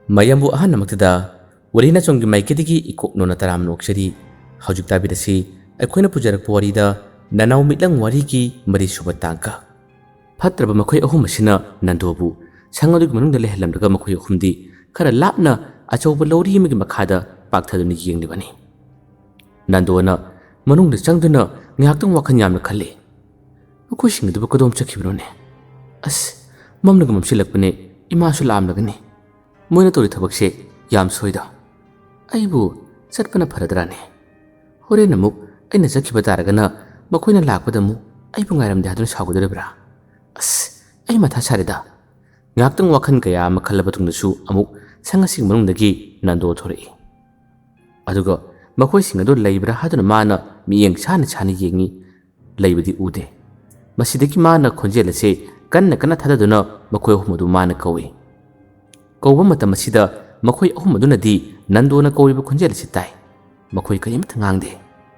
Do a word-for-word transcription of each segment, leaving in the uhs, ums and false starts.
ꯃꯌꯥꯝꯕꯨ ꯑꯍꯥꯟꯕꯃꯛꯇꯗ ꯋꯥꯔꯤ ꯅꯆꯣꯝꯒꯤ ꯃꯥꯏꯀꯩꯗꯒꯤ ꯏꯀꯣꯛ ꯅꯣꯟꯅ ꯇꯔꯥꯝꯅ ꯑꯣꯛꯆꯔꯤ꯫ ꯍꯧꯖꯤꯛ ꯇꯥꯕꯤꯔꯁꯤ ꯑꯩꯈꯣꯏꯅ ꯄꯨꯖꯔꯛꯄ ꯋꯥꯔꯤꯗ ꯅꯅꯥꯎ ꯃꯤꯠꯂꯪ ꯋꯥꯔꯤꯒꯤ ꯃꯔꯤꯁꯨꯕ ꯇꯥꯡꯀꯛ꯫ ꯐꯠꯇ꯭ꯔꯕ ꯃꯈꯣꯏ ꯑꯍꯨꯝ ꯑꯁꯤꯅ ꯅꯟꯗꯣꯕꯨ ꯁꯪ ꯑꯗꯨꯒꯤ ꯃꯅꯨꯡꯗ ꯂꯩꯍꯜꯂꯝꯂꯒ ꯃꯈꯣꯏ ꯑꯍꯨꯝꯗꯤ ꯈꯔ ꯂꯥꯞꯅ ꯑꯆꯧꯕ ꯂꯧꯔꯤ ꯑꯃꯒꯤ ꯃꯈꯥꯗ ꯄꯥꯛꯊꯗꯨꯅ ꯌꯦꯡꯂꯤꯕꯅꯤ꯫ ꯅꯟꯗꯣꯅ ꯃꯅꯨꯡꯗ ꯆꯪꯗꯨꯅ ꯉꯥꯏꯍꯥꯛꯇꯪ ꯋꯥꯈꯜ ꯌꯥꯝꯅ ꯈꯜꯂꯤ꯫ "ꯃꯈꯣꯏꯁꯤꯡ ꯑꯗꯨꯕꯨ ꯀꯗꯣꯝ ꯆꯠꯈꯤꯕꯅꯣꯅꯦ? ꯑꯁ, ꯃꯝꯅꯒ ꯃꯝꯁꯤꯜꯂꯛꯄꯅꯦ, ꯏꯃꯥꯁꯨ ꯂꯥꯛꯑꯝꯂꯒꯅꯤ꯫ ꯃꯣꯏꯅ ꯇꯧꯔꯤ ꯊꯕꯛꯁꯦ ꯌꯥꯝ ꯁꯣꯏꯗ꯫ ꯑꯩꯕꯨ ꯆꯠꯄꯅ ꯐꯔꯗ꯭ꯔꯥꯅꯦ? ꯍꯣꯔꯦꯟ ꯑꯃꯨꯛ ꯑꯩꯅ ꯆꯠꯈꯤꯕ ꯇꯥꯔꯒꯅ ꯃꯈꯣꯏꯅ ꯂꯥꯛꯄꯗ ꯑꯃꯨꯛ ꯑꯩꯕꯨ ꯉꯥꯏꯔꯝꯗꯦ ꯍꯥꯏꯗꯨꯅ ꯁꯥꯎꯒꯗꯧꯔꯤꯕ꯭ꯔꯥ? ꯑꯁ, ꯑꯩ ꯃꯊꯥ ꯁꯥꯔꯦꯗ꯫" ꯉꯥꯏꯍꯥꯛꯇꯪ ꯋꯥꯈꯜ ꯀꯌꯥ ꯑꯃ ꯈꯜꯂꯕ ꯃꯇꯨꯡꯗꯁꯨ ꯑꯃꯨꯛ ꯁꯪ ꯑꯁꯤꯒꯤ ꯃꯅꯨꯡꯗꯒꯤ ꯅꯟꯗꯣ ꯊꯣꯔꯛꯏ꯫ ꯑꯗꯨꯒ ꯃꯈꯣꯏꯁꯤꯡ ꯑꯗꯨ ꯂꯩꯕ꯭ꯔꯥ ꯍꯥꯏꯗꯨꯅ ꯃꯥꯅ ꯃꯤꯠꯌꯦꯡ ꯁꯥꯅ ꯁꯥꯅ ꯌꯦꯡꯉꯤ꯫ ꯂꯩꯕꯗꯤ ꯎꯗꯦ꯫ ꯃꯁꯤꯗꯒꯤ ꯃꯥꯅ ꯈꯣꯟꯖꯦꯜ ꯑꯁꯤ ꯀꯟꯅ ꯀꯟꯅ ꯊꯥꯗꯗꯨꯅ ꯃꯈꯣꯏ ꯑꯍꯨꯝ ꯑꯗꯨ ꯃꯥꯅ ꯀꯧꯏ꯫ ꯀꯧꯕ ꯃꯇꯝ ꯑꯁꯤꯗ ꯃꯈꯣꯏ ꯑꯍꯨꯝ ꯑꯗꯨꯅꯗꯤ ꯅꯟꯗꯣꯅ ꯀꯧꯔꯤꯕ ꯈꯣꯟꯖꯦꯜ ꯑꯁꯤ ꯇꯥꯏ꯫ ꯃꯈꯣꯏ ꯀꯔꯤꯃꯠꯇ ꯉꯥꯡꯗꯦ꯫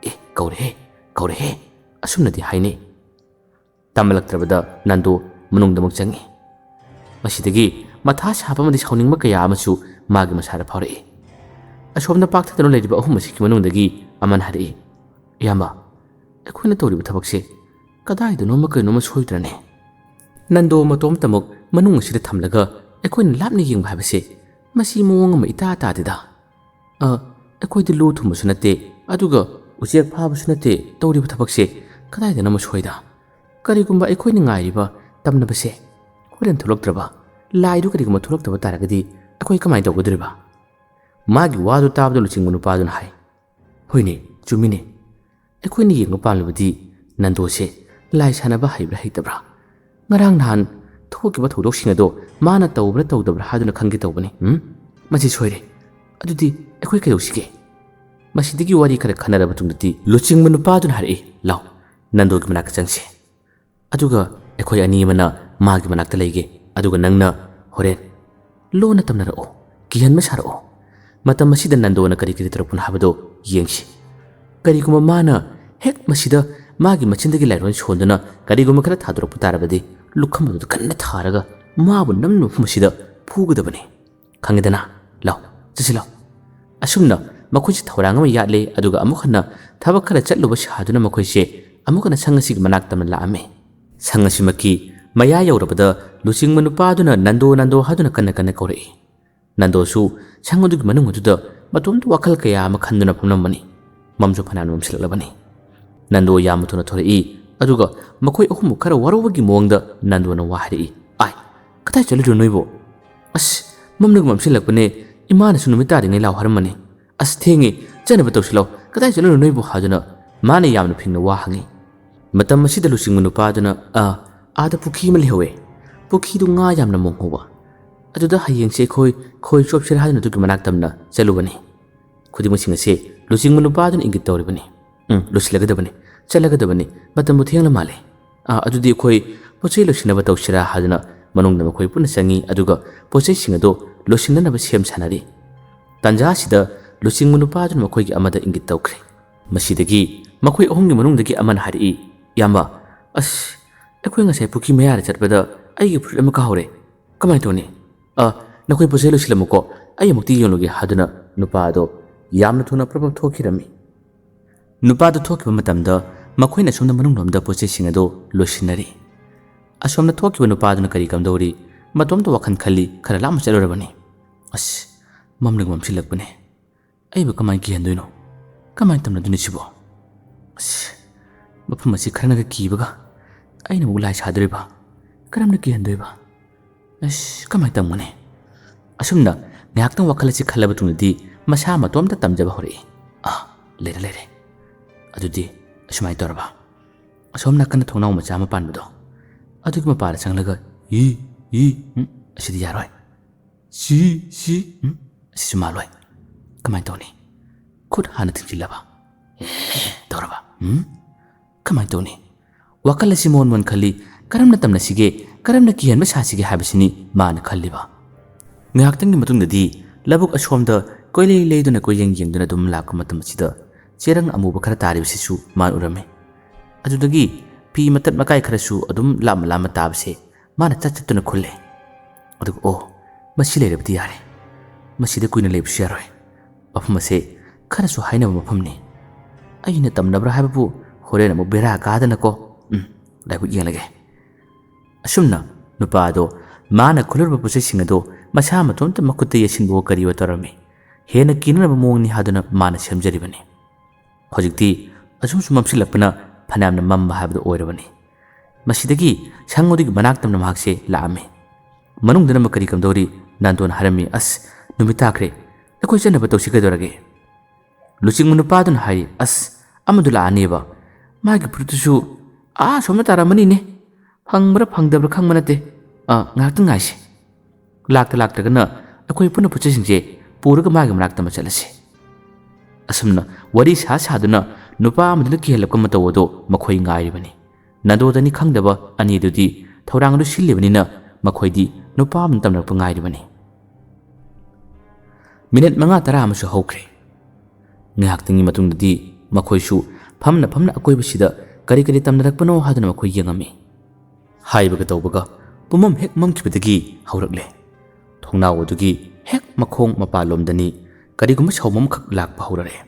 "ꯑꯦ, ꯀꯧꯔꯦꯍꯦ, ꯀꯧꯔꯦꯍꯦ," ꯑꯁꯨꯝꯅꯗꯤ ꯍꯥꯏꯅꯩ꯫ ꯇꯝꯂꯛꯇ꯭ꯔꯕꯗ ꯅꯟꯗꯣ ꯃꯅꯨꯡꯗ ꯑꯃꯨꯛ ꯆꯪꯉꯤ꯫ ꯃꯁꯤꯗꯒꯤ ꯃꯊꯥ ꯁꯥꯕ ꯑꯃꯗꯤ ꯁꯥꯎꯅꯤꯡꯕ ꯀꯌꯥ ꯑꯃꯁꯨ ꯃꯥꯒꯤ ꯃꯁꯥꯗ ꯐꯥꯎꯔꯛꯏ꯫ ꯑꯁꯣꯝꯗ ꯄꯥꯛꯊꯗꯨꯅ ꯂꯩꯔꯤꯕ ꯑꯍꯨꯝ ꯑꯁꯤꯒꯤ ꯃꯅꯨꯡꯗꯒꯤ ꯑꯃꯅ ꯍꯥꯏꯔꯛꯏ, "ꯏꯌꯥꯝꯕ, ꯑꯩꯈꯣꯏꯅ ꯇꯧꯔꯤꯕ ꯊꯕꯛꯁꯦ ꯀꯗꯥꯏꯗꯅꯣꯃ ꯀꯩꯅꯣꯝꯃ ꯁꯣꯏꯗ꯭ꯔꯅꯦ? ꯅꯟꯗꯣ ꯃꯇꯣꯝꯇꯃꯛ ꯃꯅꯨꯡ ꯑꯁꯤꯗ ꯊꯝꯂꯒ ꯑꯩꯈꯣꯏꯅ ꯂꯥꯞꯅ ꯌꯦꯡꯕ ꯍꯥꯏꯕꯁꯦ ꯃꯁꯤ ꯃꯑꯣꯡ ꯑꯃ ꯏꯇꯥ ꯇꯥꯗꯦꯗ꯫ ꯑ, ꯑꯩꯈꯣꯏꯗꯤ ꯂꯨ ꯊꯨꯝꯕꯁꯨ ꯅꯠꯇꯦ, ꯑꯗꯨꯒ ꯎꯆꯦꯛ ꯐꯥꯕꯁꯨ ꯅꯠꯇꯦ, ꯇꯧꯔꯤꯕ ꯊꯕꯛꯁꯦ ꯀꯗꯥꯏꯗꯅꯣꯃ ꯁꯣꯏꯗ꯫ ꯀꯔꯤꯒꯨꯝꯕ ꯑꯩꯈꯣꯏꯅ ꯉꯥꯏꯔꯤꯕ ꯇꯝꯅꯕꯁꯦ ꯍꯣꯔꯦꯟ ꯊꯣꯛꯂꯛꯇ꯭ꯔꯕ, ꯂꯥꯏꯗꯨ ꯀꯔꯤꯒꯨꯝꯕ ꯊꯣꯛꯂꯛꯇꯕ ꯇꯥꯔꯒꯗꯤ ꯑꯩꯈꯣꯏ ꯀꯃꯥꯏꯅ ꯇꯧꯒꯗꯧꯔꯤꯕ?" ꯃꯥꯒꯤ ꯋꯥꯗꯨ ꯇꯥꯕꯗ ꯂꯨꯆꯤꯡꯕ ꯅꯨꯄꯥꯗꯨꯅ ꯍꯥꯏ, "ꯍꯣꯏꯅꯦ, ꯆꯨꯝꯃꯤꯅꯦ꯫ ꯑꯩꯈꯣꯏꯅ ꯌꯦꯡꯕ ꯄꯥꯝꯂꯤꯕꯗꯤ ꯅꯟꯗꯣꯁꯦ ꯂꯥꯏ ꯁꯥꯟꯅꯕ ꯍꯩꯕ꯭ꯔꯥ ꯍꯩꯇꯕ꯭ꯔꯥ? ꯉꯔꯥꯡ ꯅꯍꯥꯟ ꯊꯣꯛꯈꯤꯕ ꯊꯧꯗꯣꯛꯁꯤꯡ ꯑꯗꯣ ꯃꯥꯅ ꯇꯧꯕ꯭ꯔꯥ ꯇꯧꯗꯕ꯭ꯔꯥ ꯍꯥꯏꯗꯨꯅ ꯈꯪꯒꯦ ꯇꯧꯕꯅꯤ꯫ ꯎꯝ? ꯃꯁꯤ ꯁꯣꯏꯔꯦ꯫ ꯑꯗꯨꯗꯤ ꯑꯩꯈꯣꯏ ꯀꯩꯗꯧꯁꯤꯒꯦ?" ꯃꯁꯤꯗꯒꯤ ꯋꯥꯔꯤ ꯈꯔ ꯈꯟꯅꯔꯕ ꯃꯇꯨꯡꯗꯗꯤ ꯂꯨꯆꯤꯡꯕ ꯅꯨꯄꯥꯗꯨꯅ ꯍꯥꯏꯔꯛꯏ, "ꯂꯥꯎ, ꯅꯟꯗꯣꯒꯤ ꯃꯅꯥꯛꯇ ꯆꯪꯁꯤ꯫ ꯑꯗꯨꯒ ꯑꯩꯈꯣꯏ ꯑꯅꯤ ꯑꯃꯅ ꯃꯥꯒꯤ ꯃꯅꯥꯛꯇ ꯂꯩꯒꯦ꯫ ꯑꯗꯨꯒ ꯅꯪꯅ ꯍꯣꯔꯦꯟ ꯂꯣꯟꯅ ꯇꯝꯅꯔꯛꯑꯣ, ꯀꯤꯍꯟꯕ ꯁꯥꯔꯛꯑꯣ꯫ ꯃꯇꯝ ꯑꯁꯤꯗ ꯅꯟꯗꯣꯅ ꯀꯔꯤ ꯀꯔꯤ ꯇꯧꯔꯛꯄꯅꯣ ꯍꯥꯏꯕꯗꯣ ꯌꯦꯡꯁꯤ꯫ ꯀꯔꯤꯒꯨꯝꯕ ꯃꯥꯅ ꯍꯦꯛ ꯃꯁꯤꯗ ꯃꯥꯒꯤ ꯃꯆꯤꯟꯗꯒꯤ ꯂꯥꯏꯔꯣꯟ ꯁꯣꯟꯗꯨꯅ ꯀꯔꯤꯒꯨꯝꯕ ꯈꯔ ꯊꯥꯗꯣꯔꯛꯄ ꯇꯥꯔꯕꯗꯤ ꯂꯨꯈꯝ ꯑꯗꯨꯗ ꯀꯟꯅ ꯊꯥꯔꯒ ꯃꯥꯕꯨ ꯅꯝꯂꯤꯕ ꯃꯐꯝ ꯑꯁꯤꯗ ꯐꯨꯒꯗꯕꯅꯤ꯫ ꯈꯪꯉꯦꯗꯅ? ꯂꯥꯎ, ꯆꯠꯁꯤ ꯂꯥꯎ꯫ ꯑꯁꯨꯝꯅ ꯃꯈꯣꯏꯁꯦ ꯊꯧꯔꯥꯡ ꯑꯃ ꯌꯥꯠꯂꯦ, ꯑꯗꯨꯒ ꯑꯃꯨꯛ ꯍꯟꯅ ꯊꯕꯛ ꯈꯔ ꯆꯠꯂꯨꯕ ꯁꯥꯗꯨꯅ ꯃꯈꯣꯏꯁꯦ ꯑꯃꯨꯛ ꯍꯟꯅ ꯁꯪ ꯑꯁꯤꯒꯤ ꯃꯅꯥꯛꯇ ꯑꯃ ꯂꯥꯛꯑꯝꯃꯤ꯫ ꯁꯪ ꯑꯁꯤꯃꯛꯀꯤ ꯃꯌꯥ ꯌꯧꯔꯕꯗ ꯂꯨꯆꯤꯡꯕ ꯅꯨꯄꯥꯗꯨꯅ ꯅꯟꯗꯣ, ꯅꯟꯗꯣ ꯍꯥꯏꯗꯨꯅ ꯀꯟꯅ ꯀꯟꯅ ꯀꯧꯔꯛꯏ꯫ ꯅꯟꯗꯣꯁꯨ ꯁꯪ ꯑꯗꯨꯒꯤ ꯃꯅꯨꯡ ꯑꯗꯨꯗ ꯃꯇꯣꯝꯇ ꯋꯥꯈꯜ ꯀꯌꯥ ꯑꯃ ꯈꯟꯗꯨꯅ ꯐꯝꯂꯝꯕꯅꯤ꯫ ꯃꯝꯁꯨ ꯐꯅꯌꯥꯝ ꯃꯝꯁꯤꯜꯂꯛꯂꯕꯅꯤ꯫ ꯅꯟꯗꯣ ꯌꯥꯝꯅ ꯊꯨꯅ ꯊꯣꯔꯛꯏ, ꯑꯗꯨꯒ ꯃꯈꯣꯏ ꯑꯍꯨꯝꯕꯨ ꯈꯔ ꯋꯥꯔꯧꯕꯒꯤ ꯃꯑꯣꯡꯗ ꯅꯟꯗꯣꯅ ꯋꯥ ꯍꯥꯏꯔꯛꯏ, "ꯑꯥꯏ, ꯀꯗꯥꯏ ꯆꯠꯂꯨꯏꯅꯣ ꯅꯣꯏꯕꯨ? ꯑꯁ, ꯃꯝꯂꯒ ꯃꯝꯁꯤꯜꯂꯛꯄꯅꯦ, ꯏꯃꯥꯅꯁꯨ ꯅꯨꯃꯤꯠ ꯇꯥꯗ꯭ꯔꯤꯉꯩ ꯂꯥꯎ ꯍꯥꯏꯔꯝꯕꯅꯤ꯫ ꯑꯁ, ꯊꯦꯡꯉꯦ, ꯆꯠꯅꯕ ꯇꯧꯁꯤ ꯂꯥꯎ, ꯀꯗꯥꯏ ꯆꯠꯂꯨꯏꯅꯣ ꯅꯣꯏꯕꯨ?" ꯍꯥꯏꯗꯨꯅ ꯃꯥꯅ ꯌꯥꯝꯅ ꯐꯤꯡꯅ ꯋꯥ ꯍꯪꯉꯤ꯫ ꯃꯇꯝ ꯑꯁꯤꯗ ꯂꯨꯆꯤꯡꯕ ꯅꯨꯄꯥꯗꯨꯅ, "ꯑꯥ, ꯑꯥꯗ ꯄꯨꯈ꯭ꯔꯤ ꯑꯃ ꯂꯩꯍꯧꯋꯦ꯫ ꯄꯨꯈ꯭ꯔꯤꯗꯨ ꯉꯥ ꯌꯥꯝꯅ ꯃꯣꯡꯍꯧꯕ꯫ ꯑꯗꯨꯗ ꯍꯌꯦꯡꯁꯦ ꯑꯩꯈꯣꯏ ꯈꯣꯏ ꯆꯣꯞꯁꯤꯔꯥ ꯍꯥꯏꯗꯨꯅ ꯑꯗꯨꯒꯤ ꯃꯅꯥꯛꯇ ꯑꯃꯅ ꯆꯠꯂꯨꯕꯅꯤ꯫" ꯈꯨꯗꯤꯡꯃꯛꯁꯤꯡ ꯑꯁꯤ ꯂꯨꯆꯤꯡꯕ ꯅꯨꯄꯥꯗꯨꯅ ꯏꯪꯒꯤꯠ ꯇꯧꯔꯤꯕꯅꯤ꯫ "ꯎꯝ, ꯂꯣꯏꯁꯤꯜꯂꯒꯗꯕꯅꯤ, ꯆꯠꯂꯒꯗꯕꯅꯤ, ꯃꯇꯝꯕꯨ ꯊꯦꯡꯂ ꯃꯥꯜꯂꯦ꯫ ꯑꯥ, ꯑꯗꯨꯗꯤ ꯑꯩꯈꯣꯏ ꯄꯣꯠ ꯆꯩ ꯂꯣꯏꯁꯤꯟꯅꯕ ꯇꯧꯁꯤꯔꯥ?" ꯍꯥꯏꯗꯨꯅ ꯃꯅꯨꯡꯗ ꯃꯈꯣꯏ ꯄꯨꯟꯅ ꯆꯪꯉꯤ, ꯑꯗꯨꯒ ꯄꯣꯠ ꯆꯩꯁꯤꯡ ꯑꯗꯨ ꯂꯣꯏꯁꯤꯟꯅꯅꯕ ꯁꯦꯝ ꯁꯥꯟꯅꯔꯤ꯫ ꯇꯥꯟꯖꯥ ꯑꯁꯤꯗ ꯂꯨꯆꯤꯡꯕ ꯅꯨꯄꯥꯗꯨꯅ ꯃꯈꯣꯏꯒꯤ ꯑꯃꯗ ꯏꯪꯒꯤꯠ ꯇꯧꯈ꯭ꯔꯦ꯫ ꯃꯁꯤꯗꯒꯤ ꯃꯈꯣꯏ ꯑꯍꯨꯝꯒꯤ ꯃꯅꯨꯡꯗꯒꯤ ꯑꯃꯅ ꯍꯥꯏꯔꯛꯏ, "ꯏꯌꯥꯝꯕ, ꯑꯁ, ꯑꯩꯈꯣꯏ ꯉꯁꯥꯏ ꯄꯨꯈ꯭ꯔꯤ ꯃꯌꯥꯗ ꯆꯠꯄꯗ ꯑꯩꯒꯤ ꯐꯨꯔꯤꯠ ꯑꯃ ꯀꯥꯍꯧꯔꯦ꯫ ꯀꯃꯥꯏꯅ ꯇꯧꯅꯤ? ꯑ, ꯅꯈꯣꯏ ꯄꯣꯠ ꯆꯩ ꯂꯣꯏꯁꯤꯜꯂꯝꯃꯨꯀꯣ, ꯑꯩ ꯑꯃꯨꯛꯇ ꯌꯦꯡꯂꯨꯒꯦ" ꯍꯥꯏꯗꯨꯅ ꯅꯨꯄꯥ ꯑꯗꯣ ꯌꯥꯝꯅ ꯊꯨꯅ ꯄ꯭ꯔꯞ ꯄ꯭ꯔꯞ ꯊꯣꯛꯈꯤꯔꯝꯃꯤ꯫ ꯅꯨꯄꯥꯗꯨ ꯊꯣꯛꯈꯤꯕ ꯃꯇꯝꯗ ꯃꯈꯣꯏꯅ ꯑꯁꯣꯝꯗ ꯃꯅꯨꯡꯂꯣꯝꯗ ꯄꯣꯠ ꯆꯩꯁꯤꯡ ꯑꯗꯨ ꯂꯣꯏꯁꯤꯟꯅꯔꯤ꯫ ꯑꯁꯣꯝꯗ ꯊꯣꯛꯈꯤꯕ ꯅꯨꯄꯥꯗꯨꯅ ꯀꯔꯤ ꯀꯝꯗꯧꯔꯤ? ꯃꯇꯣꯝꯇ ꯋꯥꯈꯜ ꯈꯜꯂꯤ, ꯈꯔ ꯂꯥꯞꯅ ꯆꯠꯂꯨꯔꯕꯅꯤ꯫ "ꯑꯁ, ꯃꯝꯂꯒ ꯃꯝꯁꯤꯜꯂꯛꯄꯅꯦ꯫ ꯑꯩꯕꯨ ꯀꯃꯥꯏꯅ ꯀꯤꯍꯟꯗꯣꯏꯅꯣ? ꯀꯃꯥꯏꯅ ꯇꯝꯅꯗꯣꯏꯅꯣ ꯁꯤꯕꯣ? ꯑꯁ, ꯃꯐꯝ ꯑꯁꯤ ꯈꯔꯅꯒ ꯀꯤꯕꯒ, ꯑꯩꯅ ꯑꯃꯨꯛ ꯂꯥꯏ ꯁꯥꯗꯣꯔꯤꯕ? ꯀꯔꯝꯅ ꯀꯤꯍꯟꯗꯣꯏꯕ? ꯑꯁ, ꯀꯃꯥꯏꯅ ꯇꯝꯒꯅꯤ?" ꯑꯁꯨꯝꯅ ꯉꯥꯏꯍꯥꯛꯇꯪ ꯋꯥꯈꯜ ꯑꯁꯤ ꯈꯜꯂꯕ ꯇꯨꯡꯗꯗꯤ ꯃꯁꯥ ꯃꯇꯣꯝꯇ ꯇꯝꯖꯕ ꯍꯧꯔꯛꯏ꯫ "ꯑꯥ, ꯂꯩꯔꯦ, ꯂꯩꯔꯦ꯫ ꯑꯗꯨꯗꯤ ꯑꯁꯨꯃꯥꯏꯅ ꯇꯧꯔꯕ, ꯑꯁꯣꯝ ꯅꯥꯀꯟꯗ ꯊꯣꯡꯅꯥꯎ ꯃꯆꯥ ꯑꯃ ꯄꯥꯟꯕꯗꯣ, ꯑꯗꯨꯒꯤ ꯃꯄꯥꯗ ꯆꯪꯂꯒ, ꯌꯤ, ꯌꯤ, ꯎꯝ, ꯑꯁꯤꯗꯤ ꯌꯥꯔꯣꯏ꯫ ꯁꯤ, ꯁꯤ, ꯎꯝ, ꯑꯁꯤꯁꯨ ꯃꯥꯜꯂꯣꯏ꯫ ꯀꯃꯥꯏꯅ ꯇꯧꯅꯤ? ꯈꯨꯠ ꯍꯥꯟꯅ ꯊꯤꯡꯖꯤꯜꯂꯕ? ꯑꯦ, ꯇꯧꯔꯕ? ꯎꯝ? ꯀꯃꯥꯏꯅ ꯇꯧꯅꯤ?" ꯋꯥꯈꯜ ꯑꯁꯤ ꯃꯣꯟ ꯃꯣꯟ ꯈꯜꯂꯤ꯫ ꯀꯔꯝꯅ ꯇꯝꯅꯁꯤꯒꯦ, ꯀꯔꯝꯅ ꯀꯤꯍꯟꯕ ꯁꯥꯁꯤꯒꯦ ꯍꯥꯏꯕꯁꯤꯅꯤ ꯃꯥꯅ ꯈꯜꯂꯤꯕ꯫ ꯉꯥꯏꯍꯥꯛꯇꯪꯒꯤ ꯃꯇꯨꯡꯗꯗꯤ ꯂꯧꯕꯨꯛ ꯑꯁꯣꯝꯗ ꯀꯣꯏꯂꯩ ꯂꯩꯗꯨꯅ ꯀꯣꯏꯌꯦꯡ ꯌꯦꯡꯗꯨꯅ ꯑꯗꯨꯝ ꯂꯥꯛꯄ ꯃꯇꯝ ꯑꯁꯤꯗ ꯆꯦꯔꯪ ꯑꯃꯨꯕ ꯈꯔ ꯇꯥꯔꯤꯕꯁꯤꯁꯨ ꯃꯥꯅ ꯎꯔꯝꯃꯤ꯫ ꯑꯗꯨꯗꯒꯤ ꯐꯤ ꯃꯇꯠ ꯃꯀꯥꯏ ꯈꯔꯁꯨ ꯑꯗꯨꯝ ꯂꯥꯞꯅ ꯂꯥꯞꯅ ꯇꯥꯕꯁꯦ ꯃꯥꯅ ꯆꯠ ꯆꯠꯇꯨꯅ ꯈꯨꯜꯂꯦ꯫ ꯑꯗꯨꯒ, "ꯑꯣ, ꯃꯁꯤ ꯂꯩꯔꯕꯗꯤ ꯌꯥꯔꯦ꯫ ꯃꯁꯤꯗ ꯀꯨꯏꯅ ꯂꯩꯕꯁꯨ ꯌꯥꯔꯣꯏ꯫ ꯃꯐꯝ ꯑꯁꯦ ꯈꯔꯁꯨ ꯍꯥꯏꯅꯕ ꯃꯐꯝꯅꯤ꯫ ꯑꯩꯅ ꯇꯝꯅꯕ꯭ꯔꯥ ꯍꯥꯏꯕꯕꯨ ꯍꯣꯔꯦꯟ ꯑꯃꯨꯛ ꯕꯦꯔꯥ ꯀꯥꯗꯅꯀꯣ꯫ ꯎꯝ, ꯂꯥꯏꯕꯛ ꯌꯦꯡꯂꯒꯦ꯫ ꯑꯁꯨꯝꯅ ꯅꯨꯄꯥ ꯑꯗꯣ ꯃꯥꯅ ꯈꯨꯜꯂꯨꯔꯕ ꯄꯣꯠꯆꯩꯁꯤꯡ ꯑꯗꯣ ꯃꯁꯥ ꯃꯇꯣꯝꯇ ꯃꯈꯨꯠꯇ ꯌꯦꯠꯁꯤꯟꯕ ꯀꯔꯤꯑꯣ ꯇꯧꯔꯝꯃꯤ꯫ ꯍꯦꯟꯅ ꯀꯤꯅꯅꯕ ꯃꯑꯣꯡꯅꯤ ꯍꯥꯏꯗꯨꯅ ꯃꯥꯅ ꯁꯦꯝꯖꯔꯤꯕꯅꯤ꯫ ꯍꯧꯖꯤꯛꯇꯤ ꯑꯁꯨꯝꯁꯨ ꯃꯝꯁꯤꯜꯂꯛꯄꯅ ꯐꯅꯌꯥꯝꯅ ꯃꯝꯕ ꯍꯥꯏꯕꯗꯨ ꯑꯣꯏꯔꯕꯅꯤ꯫ ꯃꯁꯤꯗꯒꯤ ꯁꯪ ꯑꯗꯨꯒꯤ ꯃꯅꯥꯛ ꯇꯝꯅ ꯃꯍꯥꯛꯁꯦ ꯂꯥꯛꯑꯝꯃꯤ꯫ ꯃꯅꯨꯡꯗꯅ ꯑꯃ ꯀꯔꯤ ꯀꯝꯗꯧꯔꯤ? ꯅꯥꯟꯗꯣꯅ ꯍꯥꯏꯔꯝꯃꯤ, "ꯑꯁ, ꯅꯨꯃꯤꯠ ꯇꯥꯈ꯭ꯔꯦ꯫ ꯑꯩꯈꯣꯏ ꯆꯠꯅꯕ ꯇꯧꯁꯤ ꯀꯩꯗꯧꯔꯒꯦ?" ꯂꯨꯆꯤꯡꯕ ꯅꯨꯄꯥꯗꯨꯅ ꯍꯥꯏꯔꯤ, "ꯑꯁ, ꯑꯃꯗꯨ ꯂꯥꯛꯑꯅꯦꯕ꯫ ꯃꯥꯒꯤ ꯐꯨꯔꯤꯠꯇꯨꯁꯨ ꯑꯥ ꯁꯣꯝꯗ ꯇꯥꯔꯝꯃꯅꯤꯅꯦ꯫ ꯐꯪꯕ꯭ꯔꯥ ꯐꯪꯗꯕ꯭ꯔꯥ ꯈꯪꯕ ꯅꯠꯇꯦ꯫ ꯑꯥ, ꯉꯥꯏꯍꯥꯛꯇꯪ ꯉꯥꯏꯁꯤ꯫ ꯂꯥꯛꯇ ꯂꯥꯛꯇ꯭ꯔꯒꯅ ꯑꯩꯈꯣꯏ ꯄꯨꯟꯅ ꯄꯣꯠꯆꯩꯁꯤꯡꯁꯦ ꯄꯨꯔꯒ ꯃꯥꯒꯤ ꯃꯅꯥꯛꯇ ꯑꯃ ꯆꯠꯂꯁꯤ꯫" ꯑꯁꯨꯝꯅ ꯋꯥꯔꯤ ꯁꯥ ꯁꯥꯗꯨꯅ ꯅꯨꯄꯥ ꯑꯃꯗꯨꯅ ꯀꯤꯍꯜꯂꯛꯄ ꯃꯇꯧ ꯑꯗꯨ ꯃꯈꯣꯏ ꯉꯥꯏꯔꯤꯕꯅꯤ꯫ ꯅꯥꯟꯗꯣꯗꯅꯤ ꯈꯪꯗꯕ ꯑꯅꯤꯗꯨꯗꯤ ꯊꯧꯔꯥꯡ ꯑꯗꯨ ꯁꯤꯜꯂꯤꯕꯅꯤꯅ ꯃꯈꯣꯏꯗꯤ ꯅꯨꯄꯥ ꯑꯃꯅ ꯇꯝꯂꯛꯄ ꯉꯥꯏꯔꯤꯕꯅꯤ꯫ ꯃꯤꯅꯠ ꯃꯉꯥ ꯇꯔꯥ ꯑꯃꯁꯨ ꯍꯧꯈ꯭ꯔꯦ꯫ ꯉꯥꯏꯍꯥꯛꯇꯪꯒꯤ ꯃꯇꯨꯡꯗꯗꯤ ꯃꯈꯣꯏꯁꯨ ꯐꯝꯅ ꯐꯝꯅ ꯑꯀꯣꯏꯕꯁꯤꯗ ꯀꯔꯤ ꯀꯔꯤ ꯇꯝꯅꯔꯛꯄꯅꯣ ꯍꯥꯏꯗꯨꯅ ꯃꯈꯣꯏ ꯌꯦꯡꯉꯝꯃꯤ꯫ ꯍꯥꯏꯕꯒ ꯇꯧꯕꯒ ꯄꯨꯝꯃꯝ ꯍꯦꯛ ꯃꯝꯈꯤꯕꯗꯒꯤ ꯍꯧꯔꯛꯂꯦ꯫ ꯊꯣꯡꯅꯥꯎ ꯑꯗꯨꯒꯤ ꯍꯦꯛ ꯃꯈꯣꯡ ꯃꯄꯥꯟꯂꯣꯝꯗꯅꯤ ꯀꯔꯤꯒꯨꯝꯕ ꯁꯥꯎꯝ ꯑꯃꯈꯛ ꯂꯥꯛꯄ ꯍꯧꯔꯛꯑꯦ꯫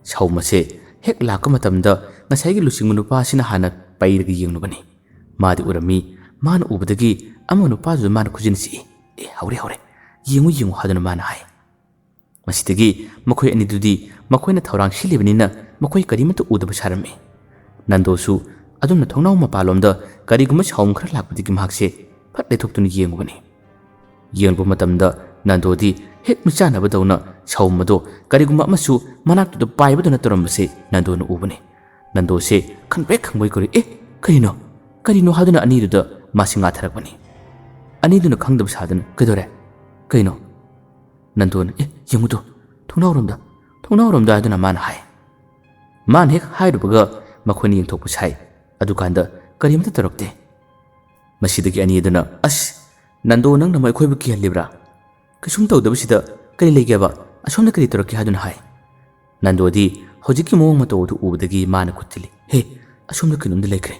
ꯁꯥꯎꯝ ꯑꯁꯦ ꯍꯦꯛ ꯂꯥꯛꯄ ꯃꯇꯝꯗ ꯉꯁꯥꯏꯒꯤ ꯂꯨꯆꯤꯡꯕ ꯅꯨꯄꯥ ꯑꯁꯤꯅ ꯍꯥꯟꯅ ꯄꯩꯔꯒ ꯌꯦꯡꯂꯨꯕꯅꯤ꯫ ꯃꯥꯗꯤ ꯎꯔꯝꯃꯤ꯫ ꯃꯥꯅ ꯎꯕꯗꯒꯤ ꯑꯃ ꯅꯨꯄꯥꯗꯨꯗ ꯃꯥꯅ ꯈꯨꯖꯤꯟ ꯁꯤꯛꯏ꯫ "ꯑꯦ, ꯍꯧꯔꯦ, ꯍꯧꯔꯦ꯫ ꯌꯦꯡꯉꯨ, ꯌꯦꯡꯉꯨ," ꯍꯥꯏꯗꯨꯅ ꯃꯥꯅ ꯍꯥꯏ꯫ ꯃꯁꯤꯗꯒꯤ ꯃꯈꯣꯏ ꯑꯅꯤꯗꯨꯗꯤ ꯃꯈꯣꯏꯅ ꯊꯧꯔꯥꯡ ꯁꯤꯜꯂꯤꯕꯅꯤꯅ ꯃꯈꯣꯏ ꯀꯔꯤꯃꯠꯇ ꯎꯗꯕ ꯁꯥꯔꯝꯃꯤ꯫ ꯅꯟꯗꯣꯁꯨ ꯑꯗꯨꯝꯅ ꯊꯣꯡꯅꯥꯎ ꯃꯄꯥꯟꯂꯣꯝꯗ ꯀꯔꯤꯒꯨꯝꯕ ꯁꯥꯎꯝ ꯈꯔ ꯂꯥꯛꯄꯗꯒꯤ ꯃꯍꯥꯛꯁꯦ ꯐꯠ ꯂꯩꯊꯣꯛꯇꯨꯅ ꯌꯦꯡꯉꯨꯕꯅꯤ꯫ ꯌꯦꯡꯂꯨꯕ ꯃꯇꯝꯗ ꯅꯟꯗꯣꯗꯤ ꯍꯦꯛ ꯃꯤꯠꯆꯥꯟꯅꯕꯗꯧꯅ ꯁꯥꯎꯝ ꯑꯗꯣ ꯀꯔꯤꯒꯨꯝꯕ ꯑꯃꯁꯨ ꯃꯅꯥꯛꯇꯨꯗ ꯄꯥꯏꯕꯗꯧꯅ ꯇꯧꯔꯝꯕꯁꯦ ꯅꯟꯗꯣꯅ ꯎꯕꯅꯤ꯫ ꯅꯟꯗꯣꯁꯦ ꯈꯪꯄ꯭ꯔꯦꯛ ꯈꯪꯕꯣꯏ ꯀꯧꯔꯤ, "ꯑꯦ, ꯀꯔꯤꯅꯣ? ꯀꯔꯤꯅꯣ?" ꯍꯥꯏꯗꯨꯅ ꯑꯅꯤꯗꯨꯗ ꯃꯥꯁꯤ ꯉꯥꯊꯔꯛꯄꯅꯤ꯫ ꯑꯅꯤꯗꯨꯅ ꯈꯪꯗꯕ ꯁꯥꯗꯨꯅ, "ꯀꯩꯗꯧꯔꯦ? ꯀꯩꯅꯣ?" ꯅꯟꯗꯣꯅ, "ꯑꯦ, ꯌꯦꯡꯉꯨꯗꯣ, ꯊꯣꯡꯅꯥꯎꯔꯣꯝꯗ, ꯊꯣꯡꯅꯥꯎꯔꯣꯝꯗ," ꯍꯥꯏꯗꯨꯅ ꯃꯥꯅ ꯍꯥꯏ꯫ ꯃꯥꯅ ꯍꯦꯛ ꯍꯥꯏꯔꯨꯕꯒ ꯃꯈꯣꯏꯅ ꯌꯦꯡꯊꯣꯛꯄ ꯁꯥꯏ꯫ ꯑꯗꯨꯀꯥꯟꯗ ꯀꯔꯤꯃꯇ ꯇꯧꯔꯛꯇꯦ꯫ ꯃꯁꯤꯗꯒꯤ ꯑꯅꯤꯗꯨꯅ, "ꯑꯁ, ꯅꯟꯗꯣ, ꯅꯪꯅ ꯑꯃꯨꯛ ꯑꯩꯈꯣꯏꯕꯨ ꯀꯤꯍꯜꯂꯤꯕ꯭ꯔꯥ? ꯀꯩꯁꯨꯝ ꯇꯧꯗꯕꯁꯤꯗ ꯀꯔꯤ ꯂꯩꯒꯦꯕ? ꯑꯁꯣꯝꯗ ꯀꯔꯤ ꯇꯧꯔꯛꯀꯦ?" ꯍꯥꯏꯗꯨꯅ ꯍꯥꯏ꯫ ꯅꯟꯗꯣꯗꯤ ꯍꯧꯖꯤꯛꯀꯤ ꯃꯑꯣꯡ ꯃꯇꯧ ꯑꯗꯨ ꯎꯕꯗꯒꯤ ꯃꯥꯅ ꯈꯨꯠ ꯊꯤꯜꯂꯤ꯫ "ꯍꯦ, ꯑꯁꯣꯝꯗ ꯀꯩꯅꯣꯝꯗꯤ ꯂꯩꯈ꯭ꯔꯦ,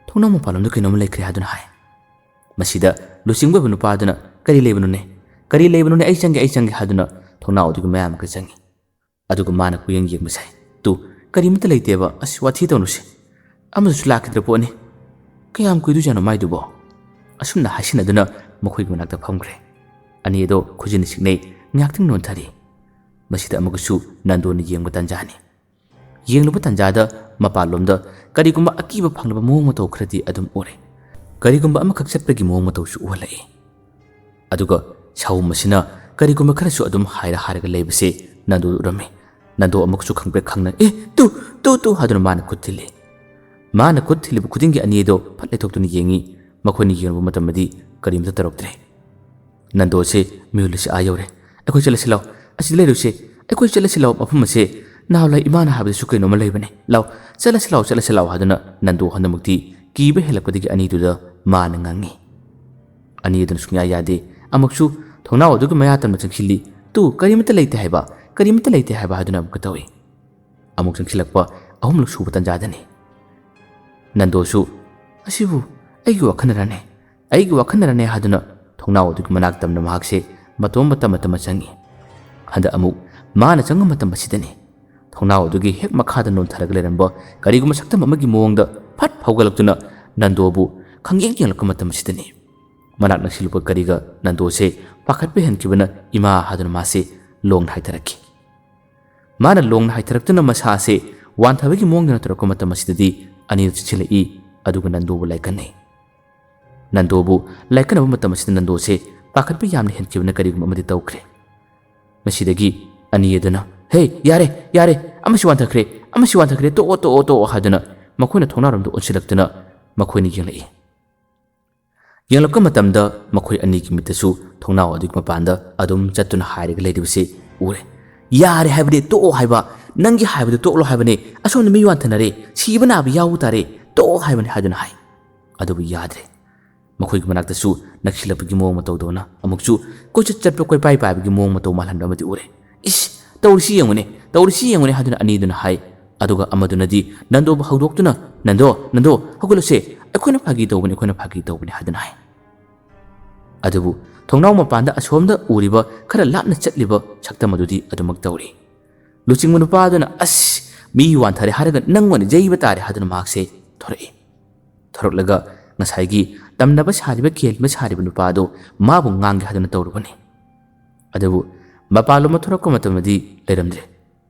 ꯊꯣꯡꯅꯥꯎ ꯃꯄꯥꯟꯂꯣꯝꯗ ꯀꯩꯅꯣꯝ ꯂꯩꯈ꯭ꯔꯦ," ꯍꯥꯏꯗꯨꯅ ꯍꯥꯏ꯫ ꯃꯁꯤꯗ ꯂꯨꯆꯤꯡꯕ ꯑꯣꯏꯕ ꯅꯨꯄꯥꯗꯨꯅ, "ꯀꯔꯤ ꯂꯩꯕꯅꯣꯅꯦ? "ꯀꯔꯤ ꯂꯩꯕꯅꯣꯅꯦ? ꯑꯩ ꯆꯪꯒꯦ, ꯑꯩ ꯆꯪꯒꯦ" ꯍꯥꯏꯗꯨꯅ ꯊꯣꯡꯅꯥꯎ ꯑꯗꯨꯒꯤ ꯃꯌꯥ ꯑꯃꯒ ꯆꯪꯉꯤ꯫ ꯑꯗꯨꯒ ꯃꯥꯅ ꯀꯨꯌꯦꯡ ꯌꯦꯡꯕꯁꯦ, "ꯇꯨ, ꯀꯔꯤꯃꯠꯇ ꯂꯩꯇꯦꯕ꯫ ꯑꯁ, ꯋꯥꯊꯤ ꯇꯧꯅꯨꯁꯦ꯫ ꯑꯃꯁꯨ ꯂꯥꯛꯈꯤꯗ꯭ꯔ ꯄꯣꯠꯅꯤ꯫ ꯀꯌꯥꯝ ꯀꯨꯏꯗꯣꯏꯖꯥꯠꯅꯣ ꯃꯥꯏꯗꯨꯕꯣ?" ꯑꯁꯨꯝꯅ ꯍꯥꯏꯁꯤꯟꯅꯗꯨꯅ ꯃꯈꯣꯏꯒꯤ ꯃꯅꯥꯛꯇ ꯐꯝꯈ꯭ꯔꯦ꯫ ꯑꯅꯤ ꯑꯗꯣ ꯈꯨꯖꯤꯟ ꯁꯤꯡꯅꯩ, ꯉꯥꯏꯍꯥꯛꯇꯪ ꯅꯣꯟꯊꯔꯤ꯫ ꯃꯁꯤꯗ ꯑꯃꯨꯛꯀꯁꯨ ꯅꯟꯗꯣꯅ ꯌꯦꯡꯕ ꯇꯟꯖꯥꯅꯤ꯫ ꯌꯦꯡꯂꯨꯕ ꯇꯟꯖꯥꯗ ꯃꯄꯥꯟꯂꯣꯝꯗ ꯀꯔꯤꯒꯨꯝꯕ ꯑꯀꯤꯕ ꯐꯪꯂꯕ ꯃꯑꯣꯡ ꯃꯇꯧ ꯈꯔꯗꯤ ꯑꯗꯨꯝ ꯎꯔꯦ꯫ ꯀꯔꯤꯒꯨꯝꯕ ꯑꯃꯈꯛ ꯆꯠꯄꯒꯤ ꯃꯑꯣꯡ ꯃꯇꯧꯁꯨ ꯎꯍꯜꯂꯛꯏ꯫ ꯑꯗꯨꯒ ꯁꯥꯍꯨꯝ ꯑꯁꯤꯅ ꯀꯔꯤꯒꯨꯝꯕ ꯈꯔꯁꯨ ꯑꯗꯨꯝ ꯍꯥꯏꯔ ꯍꯥꯏꯔꯒ ꯂꯩꯕꯁꯦ ꯅꯟꯗꯣ ꯎꯔꯝꯃꯤ꯫ ꯅꯟꯗꯣ ꯑꯃꯨꯛꯁꯨ ꯈꯪꯄ꯭ꯔꯦꯛ ꯈꯪꯅ, "ꯑꯦ, ꯇꯨ, ꯇꯨ, ꯇꯨ" ꯍꯥꯏꯗꯨꯅ ꯃꯥꯅ ꯈꯨꯠ ꯊꯤꯜꯂꯤ꯫ ꯃꯥꯅ ꯈꯨꯠ ꯊꯤꯜꯂꯤꯕ ꯈꯨꯗꯤꯡꯒꯤ ꯑꯅꯤꯗꯣ ꯐꯠ ꯂꯩꯊꯣꯛꯇꯨꯅ ꯌꯦꯡꯉꯤ꯫ ꯃꯈꯣꯏꯅ ꯌꯦꯡꯂꯨꯕ ꯃꯇꯝꯗꯗꯤ ꯀꯔꯤꯝꯇ ꯇꯧꯔꯛꯇ꯭ꯔꯦ꯫ ꯅꯟꯗꯣꯁꯦ ꯃꯤꯍꯨꯜ ꯑꯁꯤ ꯑꯥ ꯌꯧꯔꯦ꯫ "ꯑꯩꯈꯣꯏ ꯆꯠꯂꯁꯤ ꯂꯥꯎ, ꯑꯁꯤꯗ ꯂꯩꯔꯨꯁꯦ, ꯑꯩꯈꯣꯏ ꯆꯠꯂꯁꯤ ꯂꯥꯎ, ꯃꯐꯝ ꯑꯁꯦ ꯅꯍꯥꯟꯋꯥꯏ ꯏꯃꯥꯅ ꯍꯥꯏꯕꯗꯁꯨ ꯀꯩꯅꯣꯝꯃ ꯂꯩꯕꯅꯦ, ꯂꯥꯎ, ꯆꯠꯂꯁꯤ ꯂꯥꯎ, ꯆꯠꯂꯁꯤ ꯂꯥꯎ" ꯍꯥꯏꯗꯨꯅ ꯅꯟꯗꯣ ꯍꯟꯗꯛꯃꯛꯇꯤ ꯀꯤꯕ ꯍꯦꯜꯂꯛꯄꯗꯒꯤ ꯑꯅꯤꯗꯨꯗ ꯃꯥꯅ ꯉꯥꯡꯉꯤ꯫ ꯑꯅꯤꯗꯨꯅ ꯁꯨꯡꯌꯥ ꯌꯥꯗꯦ꯫ ꯑꯃꯨꯛꯁꯨ ꯊꯣꯡꯅꯥꯎ ꯑꯗꯨꯒꯤ ꯃꯌꯥ ꯇꯝꯅ ꯆꯪꯁꯤꯜꯂꯤ꯫ "ꯇꯨ, ꯀꯔꯤꯃꯠꯇ ꯂꯩꯇꯦ ꯍꯥꯏꯕ, ꯀꯔꯤꯃꯠꯇ ꯂꯩꯇꯦ ꯍꯥꯏꯕ" ꯍꯥꯏꯗꯨꯅ ꯑꯃꯨꯛꯀ ꯇꯧꯏ꯫ ꯑꯃꯨꯛ ꯆꯪꯁꯤꯜꯂꯛꯄ ꯑꯍꯨꯝꯂꯛ ꯁꯨꯕ ꯇꯟꯖꯥꯗꯅꯤ꯫ ꯅꯟꯗꯣꯁꯨ, "ꯑꯁꯤꯕꯨ ꯑꯩꯒꯤ ꯋꯥꯈꯜꯅꯔꯅꯦ, ꯑꯩꯒꯤ ꯋꯥꯈꯜꯅꯔꯅꯦ" ꯍꯥꯏꯗꯨꯅ ꯊꯣꯡꯅꯥꯎ ꯑꯗꯨꯒꯤ ꯃꯅꯥꯛ ꯇꯝꯅ ꯃꯍꯥꯛꯁꯦ ꯃꯇꯣꯝ ꯃꯇꯝ ꯃꯇꯝ ꯆꯪꯉꯤ꯫ ꯍꯟꯗꯛ ꯑꯃꯨꯛ ꯃꯥꯅ ꯆꯪꯕ ꯃꯇꯝ ꯑꯁꯤꯗꯅꯤ꯫ ꯊꯣꯡꯅꯥꯎ ꯑꯗꯨꯒꯤ ꯍꯦꯛ ꯃꯈꯥꯗ ꯅꯣꯟꯊꯔꯒ ꯂꯩꯔꯝꯕ ꯀꯔꯤꯒꯨꯝꯕ ꯁꯛꯇꯝ ꯑꯃꯒꯤ ꯃꯑꯣꯡꯗ ꯐꯠ ꯍꯧꯒꯠꯂꯛꯇꯨꯅ ꯅꯟꯗꯣꯕꯨ ꯈꯪꯌꯦꯡ ꯌꯦꯡꯂꯛꯄ ꯃꯇꯝ ꯑꯁꯤꯗꯅꯤ꯫ ꯃꯅꯥꯛ ꯅꯛꯁꯤꯜꯂꯨꯕ ꯀꯔꯤꯒ ꯅꯟꯗꯣꯁꯦ ꯄꯥꯈꯠꯄ ꯍꯦꯟꯈꯤꯕꯅ "ꯏꯃꯥ" ꯍꯥꯏꯗꯨꯅ ꯃꯥꯁꯦ ꯂꯣꯡꯅ ꯍꯥꯏꯊꯔꯛꯈꯤ꯫ ꯃꯥꯅ ꯂꯣꯡꯅ ꯍꯥꯏꯊꯔꯛꯇꯨꯅ ꯃꯁꯥꯁꯦ ꯋꯥꯟꯊꯕꯒꯤ ꯃꯑꯣꯡꯗ ꯇꯧꯔꯛꯄ ꯃꯇꯝ ꯑꯁꯤꯗꯗꯤ ꯑꯅꯤꯗꯨ ꯆꯦꯟꯁꯤꯜꯂꯛꯏ, ꯑꯗꯨꯒ ꯅꯟꯗꯣꯕꯨ ꯂꯥꯏꯀꯠꯅꯩ꯫ ꯅꯟꯗꯣꯕꯨ ꯂꯥꯏꯀꯠꯅꯕ ꯃꯇꯝ ꯑꯁꯤꯗ ꯅꯟꯗꯣꯁꯦ ꯄꯥꯈꯠꯄ ꯌꯥꯝꯅ ꯍꯦꯟꯈꯤꯕꯅ ꯀꯔꯤꯒꯨꯝꯕ ꯑꯃꯗꯤ ꯇꯧꯈ꯭ꯔꯦ꯫ ꯃꯁꯤꯗꯒꯤ ꯑꯅꯤ ꯑꯗꯨꯅ, "ꯍꯦ, ꯌꯥꯔꯦ, ꯌꯥꯔꯦ, ꯑꯃꯁꯤ ꯋꯥꯟꯊꯈ꯭ꯔꯦ, ꯑꯃꯁꯤ ꯋꯥꯟꯊꯈ꯭ꯔꯦ, ꯇꯣꯛꯑꯣ, ꯇꯣꯛꯑꯣ, ꯇꯣꯛꯑꯣ" ꯍꯥꯏꯗꯨꯅ ꯃꯈꯣꯏꯅ ꯊꯣꯡꯅꯥꯎꯔꯣꯝꯗ ꯑꯣꯟꯁꯤꯜꯂꯛꯇꯨꯅ ꯃꯈꯣꯏꯅ ꯌꯦꯡꯂꯛꯏ꯫ ꯌꯦꯡꯂꯛꯄ ꯃꯇꯝꯗ ꯃꯈꯣꯏ ꯑꯅꯤꯒꯤ ꯃꯤꯠꯇꯁꯨ ꯊꯣꯡꯅꯥꯎ ꯑꯗꯨꯒꯤ ꯃꯄꯥꯟꯗ ꯑꯗꯨꯝ ꯆꯠꯇꯨꯅ ꯍꯥꯏꯔꯒ ꯂꯩꯔꯤꯕꯁꯤ ꯎꯔꯦ꯫ "ꯌꯥꯔꯦ ꯍꯥꯏꯕꯅꯦ, ꯇꯣꯛꯑꯣ ꯍꯥꯏꯕ, ꯅꯪꯒꯤ ꯍꯥꯏꯕꯗꯨ ꯇꯣꯛꯂꯣ ꯍꯥꯏꯕꯅꯦ, ꯑꯁꯣꯝꯗ ꯃꯤ ꯋꯥꯟꯊꯅꯔꯦ, ꯁꯤꯕ ꯅꯥꯕ ꯌꯥꯎꯕ ꯇꯥꯔꯦ, ꯇꯣꯛꯑꯣ ꯍꯥꯏꯕꯅꯦ" ꯍꯥꯏꯗꯨꯅ ꯍꯥꯏ꯫ ꯑꯗꯨꯕꯨ ꯌꯥꯗ꯭ꯔꯦ꯫ ꯃꯈꯣꯏꯒꯤ ꯃꯅꯥꯛꯇꯁꯨ ꯅꯛꯁꯤꯜꯂꯛꯄꯒꯤ ꯃꯑꯣꯡ ꯃꯇꯧꯗꯧꯅ ꯑꯃꯨꯛꯁꯨ ꯀꯣꯏꯆꯠ ꯆꯠꯄ ꯀꯣꯏꯄꯥꯏ ꯄꯥꯏꯕꯒꯤ ꯃꯑꯣꯡ ꯃꯇꯧ ꯃꯥꯜꯍꯟꯕ ꯑꯃꯗꯤ ꯎꯔꯦ꯫ "ꯏꯁ, ꯇꯧꯔꯤꯁꯤ ꯌꯦꯡꯉꯨꯅꯦ, ꯇꯧꯔꯤꯁꯤ ꯌꯦꯡꯉꯨꯅꯦ" ꯍꯥꯏꯗꯨꯅ ꯑꯅꯤꯗꯨꯅ ꯍꯥꯏ꯫ ꯑꯗꯨꯒ ꯑꯃꯗꯨꯅꯗꯤ ꯅꯟꯗꯣꯕꯨ ꯍꯧꯗꯣꯛꯇꯨꯅ, "ꯅꯟꯗꯣ, ꯅꯟꯗꯣ, ꯍꯧꯒꯠꯂꯁꯦ, ꯑꯩꯈꯣꯏꯅ ꯐꯥꯒꯤ ꯇꯧꯕꯅꯤ, ꯑꯩꯈꯣꯏꯅ ꯐꯥꯒꯤ ꯇꯧꯕꯅꯤ" ꯍꯥꯏꯗꯨꯅ ꯍꯥꯏ꯫ ꯑꯗꯨꯕꯨ ꯊꯣꯡꯅꯥꯎ ꯃꯄꯥꯟꯗ ꯑꯁꯣꯝꯗ ꯎꯔꯤꯕ ꯈꯔ ꯂꯥꯞꯅ ꯆꯠꯂꯤꯕ ꯁꯛꯇꯝ ꯑꯗꯨꯗꯤ ꯑꯗꯨꯃꯛ ꯇꯧꯔꯤ꯫ ꯂꯨꯆꯤꯡꯕ ꯅꯨꯄꯥ ꯑꯗꯨꯅ, "ꯑꯁ, ꯃꯤ ꯋꯥꯟꯊꯔꯦ ꯍꯥꯏꯔꯒ ꯅꯪ ꯑꯣꯏꯅ ꯌꯩꯕ ꯇꯥꯔꯦ" ꯍꯥꯏꯗꯨꯅ ꯃꯍꯥꯛꯁꯦ ꯊꯣꯔꯛꯏ꯫ ꯊꯣꯔꯛꯂꯒ ꯉꯁꯥꯏꯒꯤ ꯇꯝꯅꯕ ꯁꯥꯔꯤꯕ, ꯀꯦꯟꯕ ꯁꯥꯔꯤꯕ ꯅꯨꯄꯥ ꯑꯗꯨ ꯃꯥꯕꯨ ꯉꯥꯡꯒꯦ ꯍꯥꯏꯗꯨꯅ ꯇꯧꯔꯨꯕꯅꯤ꯫ ꯑꯗꯨꯕꯨ ꯃꯄꯥꯟꯂꯣꯝꯗ ꯊꯣꯔꯛꯄ ꯃꯇꯝꯗꯗꯤ ꯂꯩꯔꯝꯗ꯭ꯔꯦ꯫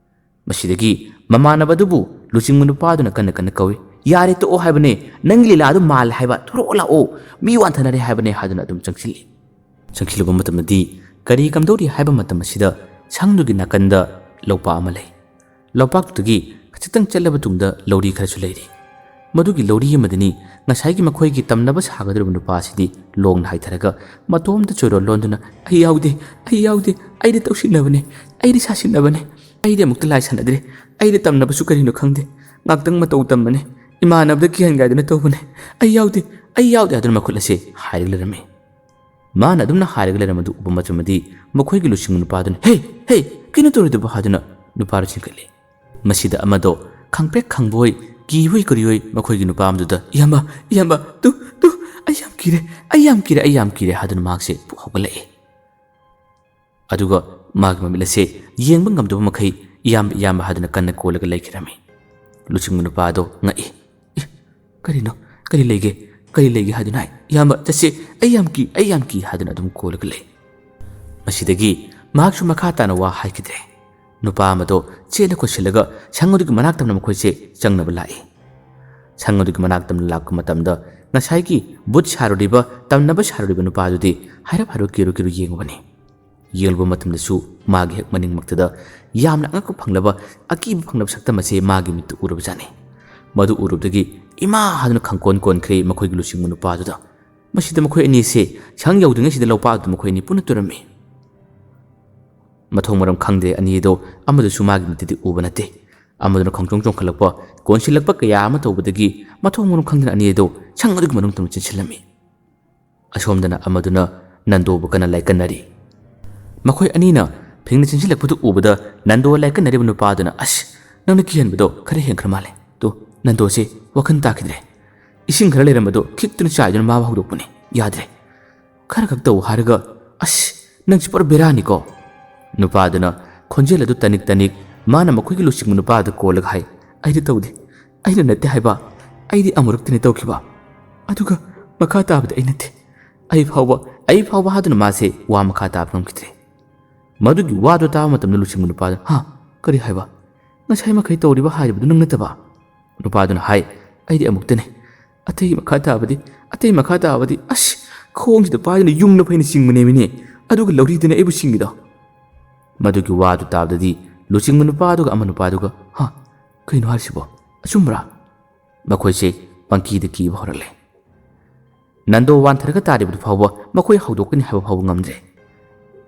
ꯃꯁꯤꯗꯒꯤ ꯃꯃꯥꯟꯅꯕ ꯑꯗꯨꯕꯨ ꯂꯨꯆꯤꯡꯕ ꯅꯨꯄꯥꯗꯨꯅ ꯀꯟꯅ ꯀꯟꯅ ꯀꯧꯏ, "ꯌꯥꯔꯦ, ꯇꯣꯛꯑꯣ ꯍꯥꯏꯕꯅꯦ, ꯅꯪꯒꯤ ꯂꯤꯂꯥ ꯑꯗꯨ ꯃꯥꯜꯂꯦ ꯍꯥꯏꯕ, ꯊꯣꯔꯛꯑꯣ ꯂꯥꯛꯑꯣ, ꯃꯤ ꯋꯥꯟꯊꯅꯔꯦ ꯍꯥꯏꯕꯅꯦ" ꯍꯥꯏꯗꯨꯅ ꯑꯗꯨꯝ ꯆꯪꯁꯤꯜꯂꯤ꯫ ꯆꯪꯁꯤꯜꯂꯨꯕ ꯃꯇꯝꯗꯗꯤ ꯀꯔꯤ ꯀꯝꯗꯧꯔꯤ ꯍꯥꯏꯕ ꯃꯇꯝ ꯑꯁꯤꯗ ꯁꯪꯗꯨꯒꯤ ꯅꯥꯀꯟꯗ ꯂꯧꯄꯥꯛ ꯑꯃ ꯂꯩ꯫ ꯂꯧꯄꯥꯛꯇꯨꯗꯒꯤ ꯈꯖꯤꯛꯇꯪ ꯆꯠꯂꯕ ꯇꯨꯡꯗ ꯂꯧꯔꯤ ꯈꯔꯁꯨ ꯂꯩꯔꯤ꯫ ꯃꯗꯨꯒꯤ ꯂꯧꯔꯤ ꯑꯃꯗꯅꯤ ꯉꯁꯥꯏꯒꯤ ꯃꯈꯣꯏꯒꯤ ꯇꯝꯅꯕ ꯁꯥꯒꯗꯧꯔꯤꯕ ꯅꯨꯄꯥ ꯑꯁꯤꯗꯤ ꯂꯣꯡꯅ ꯍꯥꯏꯊꯔꯒ ꯃꯇꯣꯝꯇ ꯆꯣꯏꯔꯣꯜ ꯂꯣꯟꯗꯨꯅ, "ꯑꯩ ꯌꯥꯎꯗꯦ, ꯑꯩ ꯌꯥꯎꯗꯦ, ꯑꯩꯗꯤ ꯇꯧꯁꯤꯟꯅꯕꯅꯦ, ꯑꯩꯗꯤ ꯁꯥꯁꯤꯟꯅꯕꯅꯦ, ꯑꯩꯗꯤ ꯑꯃꯨꯛꯇ ꯂꯥꯏ ꯁꯥꯟꯅꯗ꯭ꯔꯤ, ꯑꯩꯗꯤ ꯇꯝꯅꯕꯁꯨ ꯀꯔꯤꯅꯣ ꯈꯪꯗꯦ, ꯉꯥꯛꯇꯪ ꯃꯇꯧ ꯇꯝꯕꯅꯦ, ꯏꯃꯥꯟꯅꯕꯗ ꯀꯤꯍꯟꯒꯥꯏꯗꯨꯅ ꯇꯧꯕꯅꯦ, ꯑꯩ ꯌꯥꯎꯗꯦ, ꯑꯩ ꯌꯥꯎꯗꯦ" ꯍꯥꯏꯗꯨꯅ ꯃꯈꯨꯠ ꯑꯁꯤ ꯍꯥꯏꯔꯒ ꯂꯩꯔꯝꯃꯤ꯫ ꯃꯥꯅ ꯑꯗꯨꯝꯅ ꯍꯥꯏꯔꯒ ꯂꯩꯔꯝꯕꯗꯨ ꯎꯕ ꯃꯇꯝꯗꯗꯤ ꯃꯈꯣꯏꯒꯤ ꯂꯨꯆꯤꯡꯕ ꯅꯨꯄꯥꯗꯨꯅ, "ꯍꯦ, ꯍꯦ, ꯀꯩꯅꯣ ꯇꯧꯔꯤꯗꯨꯕꯣ?" ꯍꯥꯏꯗꯨꯅ ꯅꯨꯄꯥꯗꯨ ꯆꯤꯡꯈꯠꯂꯤ꯫ ꯃꯁꯤꯗ ꯑꯃꯗꯣ ꯈꯪꯄ꯭ꯔꯦꯛ ꯈꯪꯕꯣꯏ, ꯀꯤꯍꯣꯏ ꯀꯔꯤꯍꯣꯏ ꯃꯈꯣꯏꯒꯤ ꯅꯨꯄꯥ ꯑꯃꯗꯨꯗ, "ꯏꯌꯥꯝꯕ, ꯏꯌꯥꯝꯕ, ꯇꯨ, ꯇꯨ, ꯑꯩ ꯌꯥꯝ ꯀꯤꯔꯦ, ꯑꯩ ꯌꯥꯝ ꯀꯤꯔꯦ, ꯑꯩ ꯌꯥꯝ ꯀꯤꯔꯦ" ꯍꯥꯏꯗꯨꯅ ꯃꯍꯥꯛꯁꯦ ꯄꯨꯛ ꯍꯧꯒꯠꯂꯛꯏ꯫ ꯑꯗꯨꯒ ꯃꯥꯒꯤ ꯃꯃꯤꯠ ꯑꯁꯦ ꯌꯦꯡꯕ ꯉꯝꯗꯕ ꯃꯈꯩ "ꯏꯌꯥꯝꯕ, ꯏꯌꯥꯝꯕ" ꯍꯥꯏꯗꯨꯅ ꯀꯟꯅ ꯀꯣꯜꯂꯒ ꯂꯩꯈꯤꯔꯝꯃꯤ꯫ ꯂꯨꯆꯤꯡꯕ ꯅꯨꯄꯥ ꯑꯗꯣ ꯉꯛꯏ꯫ "ꯑꯦ, ꯀꯔꯤꯅꯣ? ꯀꯔꯤ ꯂꯩꯒꯦ? ꯀꯔꯤ ꯂꯩꯒꯦ?" ꯍꯥꯏꯗꯨꯅ ꯍꯥꯏ꯫ "ꯏꯌꯥꯝꯕ, ꯆꯠꯁꯤ, ꯑꯩ ꯌꯥꯝ ꯀꯤ, ꯑꯩ ꯌꯥꯝ ꯀꯤ" ꯍꯥꯏꯗꯨꯅ ꯑꯗꯨꯝ ꯀꯣꯜꯂꯒ ꯂꯩ꯫ ꯃꯁꯤꯗꯒꯤ ꯃꯍꯥꯛꯁꯨ ꯃꯈꯥ ꯇꯥꯅ ꯋꯥ ꯍꯥꯏꯈꯤꯗ꯭ꯔꯦ꯫ ꯅꯨꯄꯥ ꯑꯃꯗꯣ ꯆꯦꯜꯂ ꯀꯣꯏꯁꯤꯜꯂꯒ ꯁꯪ ꯑꯗꯨꯒꯤ ꯃꯅꯥꯛ ꯇꯝꯅ ꯃꯈꯣꯏꯁꯦ ꯆꯪꯅꯕ ꯂꯥꯛꯏ꯫ ꯁꯪ ꯑꯗꯨꯒꯤ ꯃꯅꯥꯛ ꯇꯝꯅ ꯂꯥꯛꯄ ꯃꯇꯝꯗ ꯉꯁꯥꯏꯒꯤ ꯕꯨꯠ ꯁꯥꯔꯨꯔꯤꯕ, ꯇꯝꯅꯕ ꯁꯥꯔꯨꯔꯤꯕ ꯅꯨꯄꯥꯗꯨꯗꯤ ꯍꯥꯏꯔꯞ ꯍꯥꯏꯔꯞ ꯀꯤꯔꯨ ꯀꯤꯔꯨ ꯌꯦꯡꯉꯨꯕꯅꯤ꯫ ꯌꯦꯡꯂꯨꯕ ꯃꯇꯝꯗꯁꯨ ꯃꯥꯒꯤ ꯍꯦꯛ ꯃꯅꯤꯡꯃꯛꯇꯗ ꯌꯥꯝꯅ ꯑꯉꯛꯄ ꯐꯪꯂꯕ, ꯑꯀꯤꯕ ꯐꯪꯂꯕ ꯁꯛꯇꯝ ꯑꯁꯦ ꯃꯥꯒꯤ ꯃꯤꯠꯇ ꯎꯔꯕꯖꯥꯠꯅꯤ꯫ ꯃꯗꯨ ꯎꯔꯨꯕꯗꯒꯤ ꯏꯃꯥ ꯍꯥꯏꯗꯨꯅ ꯈꯪꯀꯣꯟ ꯀꯣꯟꯈ꯭ꯔꯦ ꯃꯈꯣꯏꯒꯤ ꯂꯨꯆꯤꯡꯕ ꯅꯨꯄꯥꯗꯨꯗ꯫ ꯃꯁꯤꯗ ꯃꯈꯣꯏ ꯑꯅꯤꯁꯦ ꯁꯪ ꯌꯧꯗ꯭ꯔꯤꯉꯩꯁꯤꯗ ꯂꯧꯄꯥꯛꯇꯨ ꯃꯈꯣꯏ ꯑꯅꯤ ꯄꯨꯟꯅ ꯇꯨꯔꯝꯃꯤ꯫ ꯃꯊꯣꯡ ꯃꯔꯝ ꯈꯪꯗꯦ ꯑꯅꯤꯗꯣ ꯑꯃꯗꯨꯁꯨ ꯃꯥꯒꯤ ꯃꯤꯠꯇꯗꯤ ꯎꯕ ꯅꯠꯇꯦ꯫ ꯑꯃꯗꯨꯅ ꯈꯣꯡꯆꯣꯡ ꯆꯣꯡꯈꯠꯂꯛꯄ, ꯀꯣꯟꯁꯤꯜꯂꯛꯄ ꯀꯌꯥ ꯑꯃ ꯇꯧꯕꯗꯒꯤ ꯃꯊꯣꯡ ꯃꯔꯝ ꯈꯪꯗꯅ ꯑꯅꯤꯗꯣ ꯁꯪ ꯑꯗꯨꯒꯤ ꯃꯅꯨꯡ ꯇꯝꯅ ꯆꯦꯟꯁꯤꯜꯂꯝꯃꯤ꯫ ꯑꯁꯣꯝꯗꯅ ꯑꯃꯗꯨꯅ ꯅꯟꯗꯣꯕꯨ ꯀꯟꯅ ꯂꯥꯏꯀꯠꯅꯔꯤ꯫ ꯃꯈꯣꯏ ꯑꯅꯤꯅ ꯐꯤꯡꯅ ꯆꯦꯟꯁꯤꯜꯂꯛꯄꯗꯨ ꯎꯕꯗ ꯅꯟꯗꯣ ꯂꯥꯏꯀꯠꯅꯔꯤꯕ ꯅꯨꯄꯥꯗꯨꯅ, "ꯑꯁ, ꯅꯪꯅ ꯀꯤꯍꯟꯕꯗꯣ ꯈꯔ ꯍꯦꯟꯈ꯭ꯔ ꯃꯥꯜꯂꯦ꯫ ꯇꯨ, ꯅꯟꯗꯣꯁꯦ ꯋꯥꯈꯜ ꯇꯥꯈꯤꯗ꯭ꯔꯦ꯫ ꯏꯁꯤꯡ ꯈꯔ ꯂꯩꯔꯝꯕꯗꯣ ꯈꯤꯛꯇꯨꯅ ꯆꯥꯏꯗꯨꯅ ꯃꯥꯕꯨ ꯍꯧꯗꯣꯛꯄꯅꯦ꯫ ꯌꯥꯗ꯭ꯔꯦ꯫ "ꯈꯔ ꯈꯛ ꯇꯧ ꯍꯥꯏꯔꯒ, ꯑꯁ, ꯅꯪꯁꯤ ꯄꯨꯔꯥ ꯕꯦꯔꯥꯅꯤꯀꯣ?" ꯅꯨꯄꯥꯗꯨꯅ ꯈꯣꯟꯖꯦꯜ ꯑꯗꯨ ꯇꯅꯤꯛ ꯇꯅꯤꯛ ꯃꯥꯅ ꯃꯈꯣꯏꯒꯤ ꯂꯨꯆꯤꯡꯕ ꯅꯨꯄꯥꯗ ꯀꯣꯜꯂꯒ ꯍꯥꯏ, "ꯑꯩꯗꯤ ꯇꯧꯗꯦ, ꯑꯩꯅ ꯅꯠꯇꯦ ꯍꯥꯏꯕ, ꯑꯩꯗꯤ ꯑꯃꯨꯔꯛꯇꯅꯤ ꯇꯧꯈꯤꯕ, ꯑꯗꯨꯒ ꯃꯈꯥ ꯇꯥꯕꯗꯤ ꯑꯩ ꯅꯠꯇꯦ, ꯑꯩ ꯐꯥꯎꯕ, ꯑꯩ ꯐꯥꯎꯕ" ꯍꯥꯏꯗꯨꯅ ꯃꯥꯁꯦ ꯋꯥ ꯃꯈꯥ ꯇꯥꯕ ꯉꯝꯈꯤꯗ꯭ꯔꯦ꯫ ꯃꯗꯨꯒꯤ ꯋꯥꯗꯨ ꯇꯥꯕ ꯃꯇꯝꯗ ꯂꯨꯆꯤꯡꯕ ꯅꯨꯄꯥꯗꯨ, "ꯍꯥ? ꯀꯔꯤ ꯍꯥꯏꯕ? ꯉꯁꯥꯏ ꯃꯈꯩ ꯇꯧꯔꯤꯕ ꯍꯥꯏꯔꯤꯕꯗꯨ ꯅꯪ ꯅꯠꯇꯕ?" ꯅꯨꯄꯥꯗꯨꯅ ꯍꯥꯏ, "ꯑꯩꯗꯤ ꯑꯃꯨꯛꯇꯅꯦ꯫ ꯑꯇꯩ ꯃꯈꯥ ꯇꯥꯕꯗꯤ, ꯑꯇꯩ ꯃꯈꯥ ꯇꯥꯕꯗꯤ, ꯑꯁ, ꯈꯣꯡꯁꯤꯗ ꯄꯥꯏꯗꯨꯅ ꯌꯨꯡꯅ ꯐꯩꯅ ꯆꯤꯡꯕꯅꯦꯃꯤꯅꯦ, ꯑꯗꯨꯒ ꯂꯧꯔꯤꯗꯨꯅ ꯑꯩꯕꯨ ꯆꯤꯡꯉꯤꯗꯣ?" ꯃꯗꯨꯒꯤ ꯋꯥꯗꯨ ꯇꯥꯕꯗꯗꯤ ꯂꯨꯆꯤꯡꯕ ꯅꯨꯄꯥꯗꯨꯒ ꯑꯃ ꯅꯨꯄꯥꯗꯨꯒ, "ꯍꯥ? ꯀꯩꯅꯣ ꯍꯥꯏꯔꯤꯁꯤꯕꯣ? ꯑꯆꯨꯝꯕ꯭ꯔꯥ?" ꯃꯈꯣꯏꯁꯦ ꯄꯪꯀꯤꯗ ꯀꯤꯕ ꯍꯧꯔꯛꯂꯦ꯫ ꯅꯟꯗꯣ ꯋꯥꯟꯊꯔꯒ ꯇꯥꯔꯤꯕꯗꯨ ꯐꯥꯎꯕ ꯃꯈꯣꯏ ꯍꯧꯗꯣꯛꯀꯅꯤ ꯍꯥꯏꯕ ꯐꯥꯎꯕ ꯉꯝꯗ꯭ꯔꯦ꯫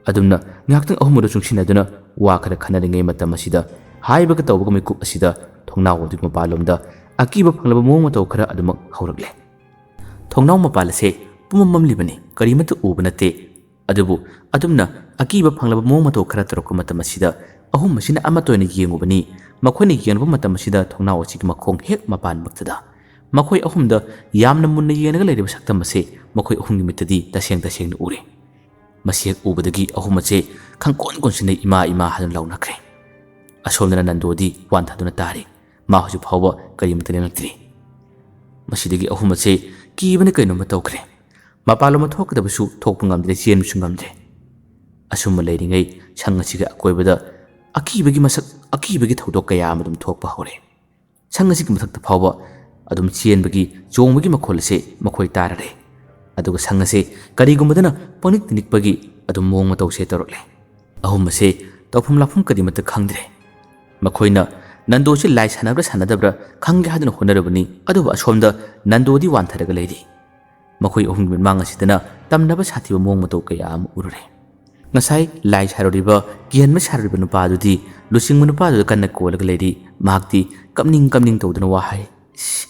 ꯑꯗꯨꯝꯅ ꯉꯥꯏꯍꯥꯛꯇꯪ ꯑꯍꯨꯝ ꯑꯗꯨ ꯆꯨꯡꯁꯤꯟꯅꯗꯨꯅ ꯋꯥ ꯈꯔ ꯈꯟꯅꯔꯤꯉꯩ ꯃꯇꯝ ꯑꯁꯤꯗ, ꯍꯥꯏꯕꯒ ꯇꯧꯕꯒ ꯃꯤꯀꯨꯞ ꯑꯁꯤꯗ ꯊꯣꯡꯅꯥꯎ ꯑꯗꯨꯒꯤ ꯃꯄꯥꯟꯂꯣꯝꯗ ꯑꯀꯤꯕ ꯐꯪꯂꯕ ꯃꯑꯣꯡ ꯃꯇꯧ ꯈꯔ ꯑꯗꯨꯃꯛ ꯍꯧꯔꯛꯂꯦ꯫ ꯊꯣꯡꯅꯥꯎ ꯃꯄꯥꯟ ꯑꯁꯦ ꯄꯨꯝꯃꯝ ꯃꯝꯂꯤꯕꯅꯤ, ꯀꯔꯤꯃꯠꯇ ꯎꯕ ꯅꯠꯇꯦ꯫ ꯑꯗꯨꯕꯨ ꯑꯗꯨꯝꯅ ꯑꯀꯤꯕ ꯐꯪꯂꯕ ꯃꯑꯣꯡ ꯃꯇꯧ ꯈꯔ ꯇꯧꯔꯛꯄ ꯃꯇꯝ ꯑꯁꯤꯗ ꯑꯍꯨꯝ ꯑꯁꯤꯅ ꯑꯃꯠꯇ ꯑꯣꯏꯅ ꯌꯦꯡꯉꯨꯕꯅꯤ꯫ ꯃꯈꯣꯏꯅ ꯌꯦꯡꯂꯨꯕ ꯃꯇꯝ ꯑꯁꯤꯗ ꯊꯣꯡꯅꯥꯎ ꯑꯁꯤꯒꯤ ꯃꯈꯣꯡ ꯍꯦꯛ ꯃꯄꯥꯟꯃꯛꯇꯗ ꯃꯈꯣꯏ ꯑꯍꯨꯝꯗ ꯌꯥꯝꯅ ꯃꯨꯟꯅ ꯌꯦꯡꯂꯒ ꯂꯩꯔꯤꯕ ꯁꯛꯇꯝ ꯑꯁꯦ ꯃꯈꯣꯏ ꯑꯍꯨꯝꯒꯤ ꯃꯤꯠꯇꯗꯤ ꯇꯁꯦꯡ ꯇꯁꯦꯡꯅ ꯎꯔꯦ꯫ ꯃꯁꯤ ꯍꯦꯛ ꯎꯕꯗꯒꯤ ꯑꯍꯨꯝ ꯑꯁꯦ ꯈꯪꯀꯣꯟ ꯀꯣꯟꯁꯤꯟꯅ "ꯏꯃꯥ, ꯏꯃꯥ" ꯍꯥꯏꯗꯨꯅ ꯂꯥꯎꯅꯈ꯭ꯔꯦ꯫ ꯑꯁꯣꯝꯗꯅ ꯅꯟꯗꯣꯗꯤ ꯋꯥꯟꯊꯗꯨꯅ ꯇꯥꯔꯤ꯫ ꯃꯥ ꯍꯧꯖꯤꯛ ꯐꯥꯎꯕ ꯀꯔꯤꯃꯠꯇ ꯂꯦꯡꯂꯛꯇ꯭ꯔꯤ꯫ ꯃꯁꯤꯗꯒꯤ ꯑꯍꯨꯝ ꯑꯁꯦ ꯀꯤꯕꯅ ꯀꯩꯅꯣꯝꯃ ꯇꯧꯈ꯭ꯔꯦ꯫ ꯃꯄꯥꯟꯂꯣꯝꯗ ꯊꯣꯛꯀꯗꯕꯁꯨ ꯊꯣꯛꯄ ꯉꯝꯗ꯭ꯔꯦ, ꯆꯦꯟꯕꯁꯨ ꯉꯝꯗ꯭ꯔꯦ꯫ ꯑꯁꯨꯝꯅ ꯂꯩꯔꯤꯉꯩ ꯁꯪ ꯑꯁꯤꯒꯤ ꯑꯀꯣꯏꯕꯗ ꯑꯀꯤꯕꯒꯤ ꯃꯁꯛ, ꯑꯀꯤꯕꯒꯤ ꯊꯧꯗꯣꯛ ꯀꯌꯥ ꯑꯃ ꯑꯗꯨꯝ ꯊꯣꯛꯄ ꯍꯧꯔꯦ꯫ ꯁꯪ ꯑꯁꯤꯒꯤ ꯃꯊꯛꯇ ꯐꯥꯎꯕ ꯑꯗꯨꯝ ꯆꯦꯟꯕꯒꯤ, ꯆꯣꯡꯕꯒꯤ ꯃꯈꯣꯜ ꯑꯁꯦ ꯃꯈꯣꯏ ꯇꯥꯔꯔꯦ꯫ ꯑꯗꯨꯒ ꯁꯪ ꯑꯁꯦ ꯀꯔꯤꯒꯨꯝꯕꯗꯅ ꯄꯪꯅꯤꯛꯇ ꯅꯤꯛꯄꯒꯤ ꯑꯗꯨꯝ ꯃꯑꯣꯡ ꯃꯇꯧꯁꯦ ꯇꯧꯔꯛꯂꯦ꯫ ꯑꯍꯨꯝ ꯑꯁꯦ ꯇꯧꯐꯝ ꯂꯥꯛꯐꯝ ꯀꯔꯤꯃꯠꯇ ꯈꯪꯗ꯭ꯔꯦ꯫ ꯃꯈꯣꯏꯅ ꯅꯟꯗꯣꯁꯤ ꯂꯥꯏ ꯁꯥꯟꯅꯕ꯭ꯔꯥ ꯁꯥꯟꯅꯗꯕ꯭ꯔꯥ ꯈꯪꯒꯦ ꯍꯥꯏꯗꯨꯅ ꯍꯣꯠꯅꯔꯕꯅꯤ, ꯑꯗꯨꯕꯨ ꯑꯁꯣꯝꯗ ꯅꯟꯗꯣꯗꯤ ꯋꯥꯟꯊꯔꯒ ꯂꯩꯔꯤ꯫ ꯃꯈꯣꯏ ꯑꯍꯨꯝꯒꯤ ꯃꯤꯠꯃꯥꯡ ꯑꯁꯤꯗꯅ ꯇꯝꯅꯕ ꯁꯥꯊꯤꯕ ꯃꯑꯣꯡ ꯃꯇꯧ ꯀꯌꯥ ꯑꯃ ꯎꯔꯨꯔꯦ꯫ ꯉꯁꯥꯏ ꯂꯥꯏ ꯁꯥꯔꯨꯔꯤꯕ, ꯀꯤꯍꯟꯕ ꯁꯥꯔꯨꯔꯤꯕ ꯅꯨꯄꯥ ꯑꯗꯨꯗꯤ ꯂꯨꯆꯤꯡꯕ ꯅꯨꯄꯥꯗꯨꯗ ꯀꯟꯅ ꯀꯣꯜꯂꯒ ꯂꯩꯔꯤ꯫ ꯃꯍꯥꯛꯇꯤ ꯀꯞꯅꯤꯡ ꯀꯞꯅꯤꯡ ꯇꯧꯗꯨꯅ ꯋꯥ ꯍꯥꯏ, "ꯏꯁ,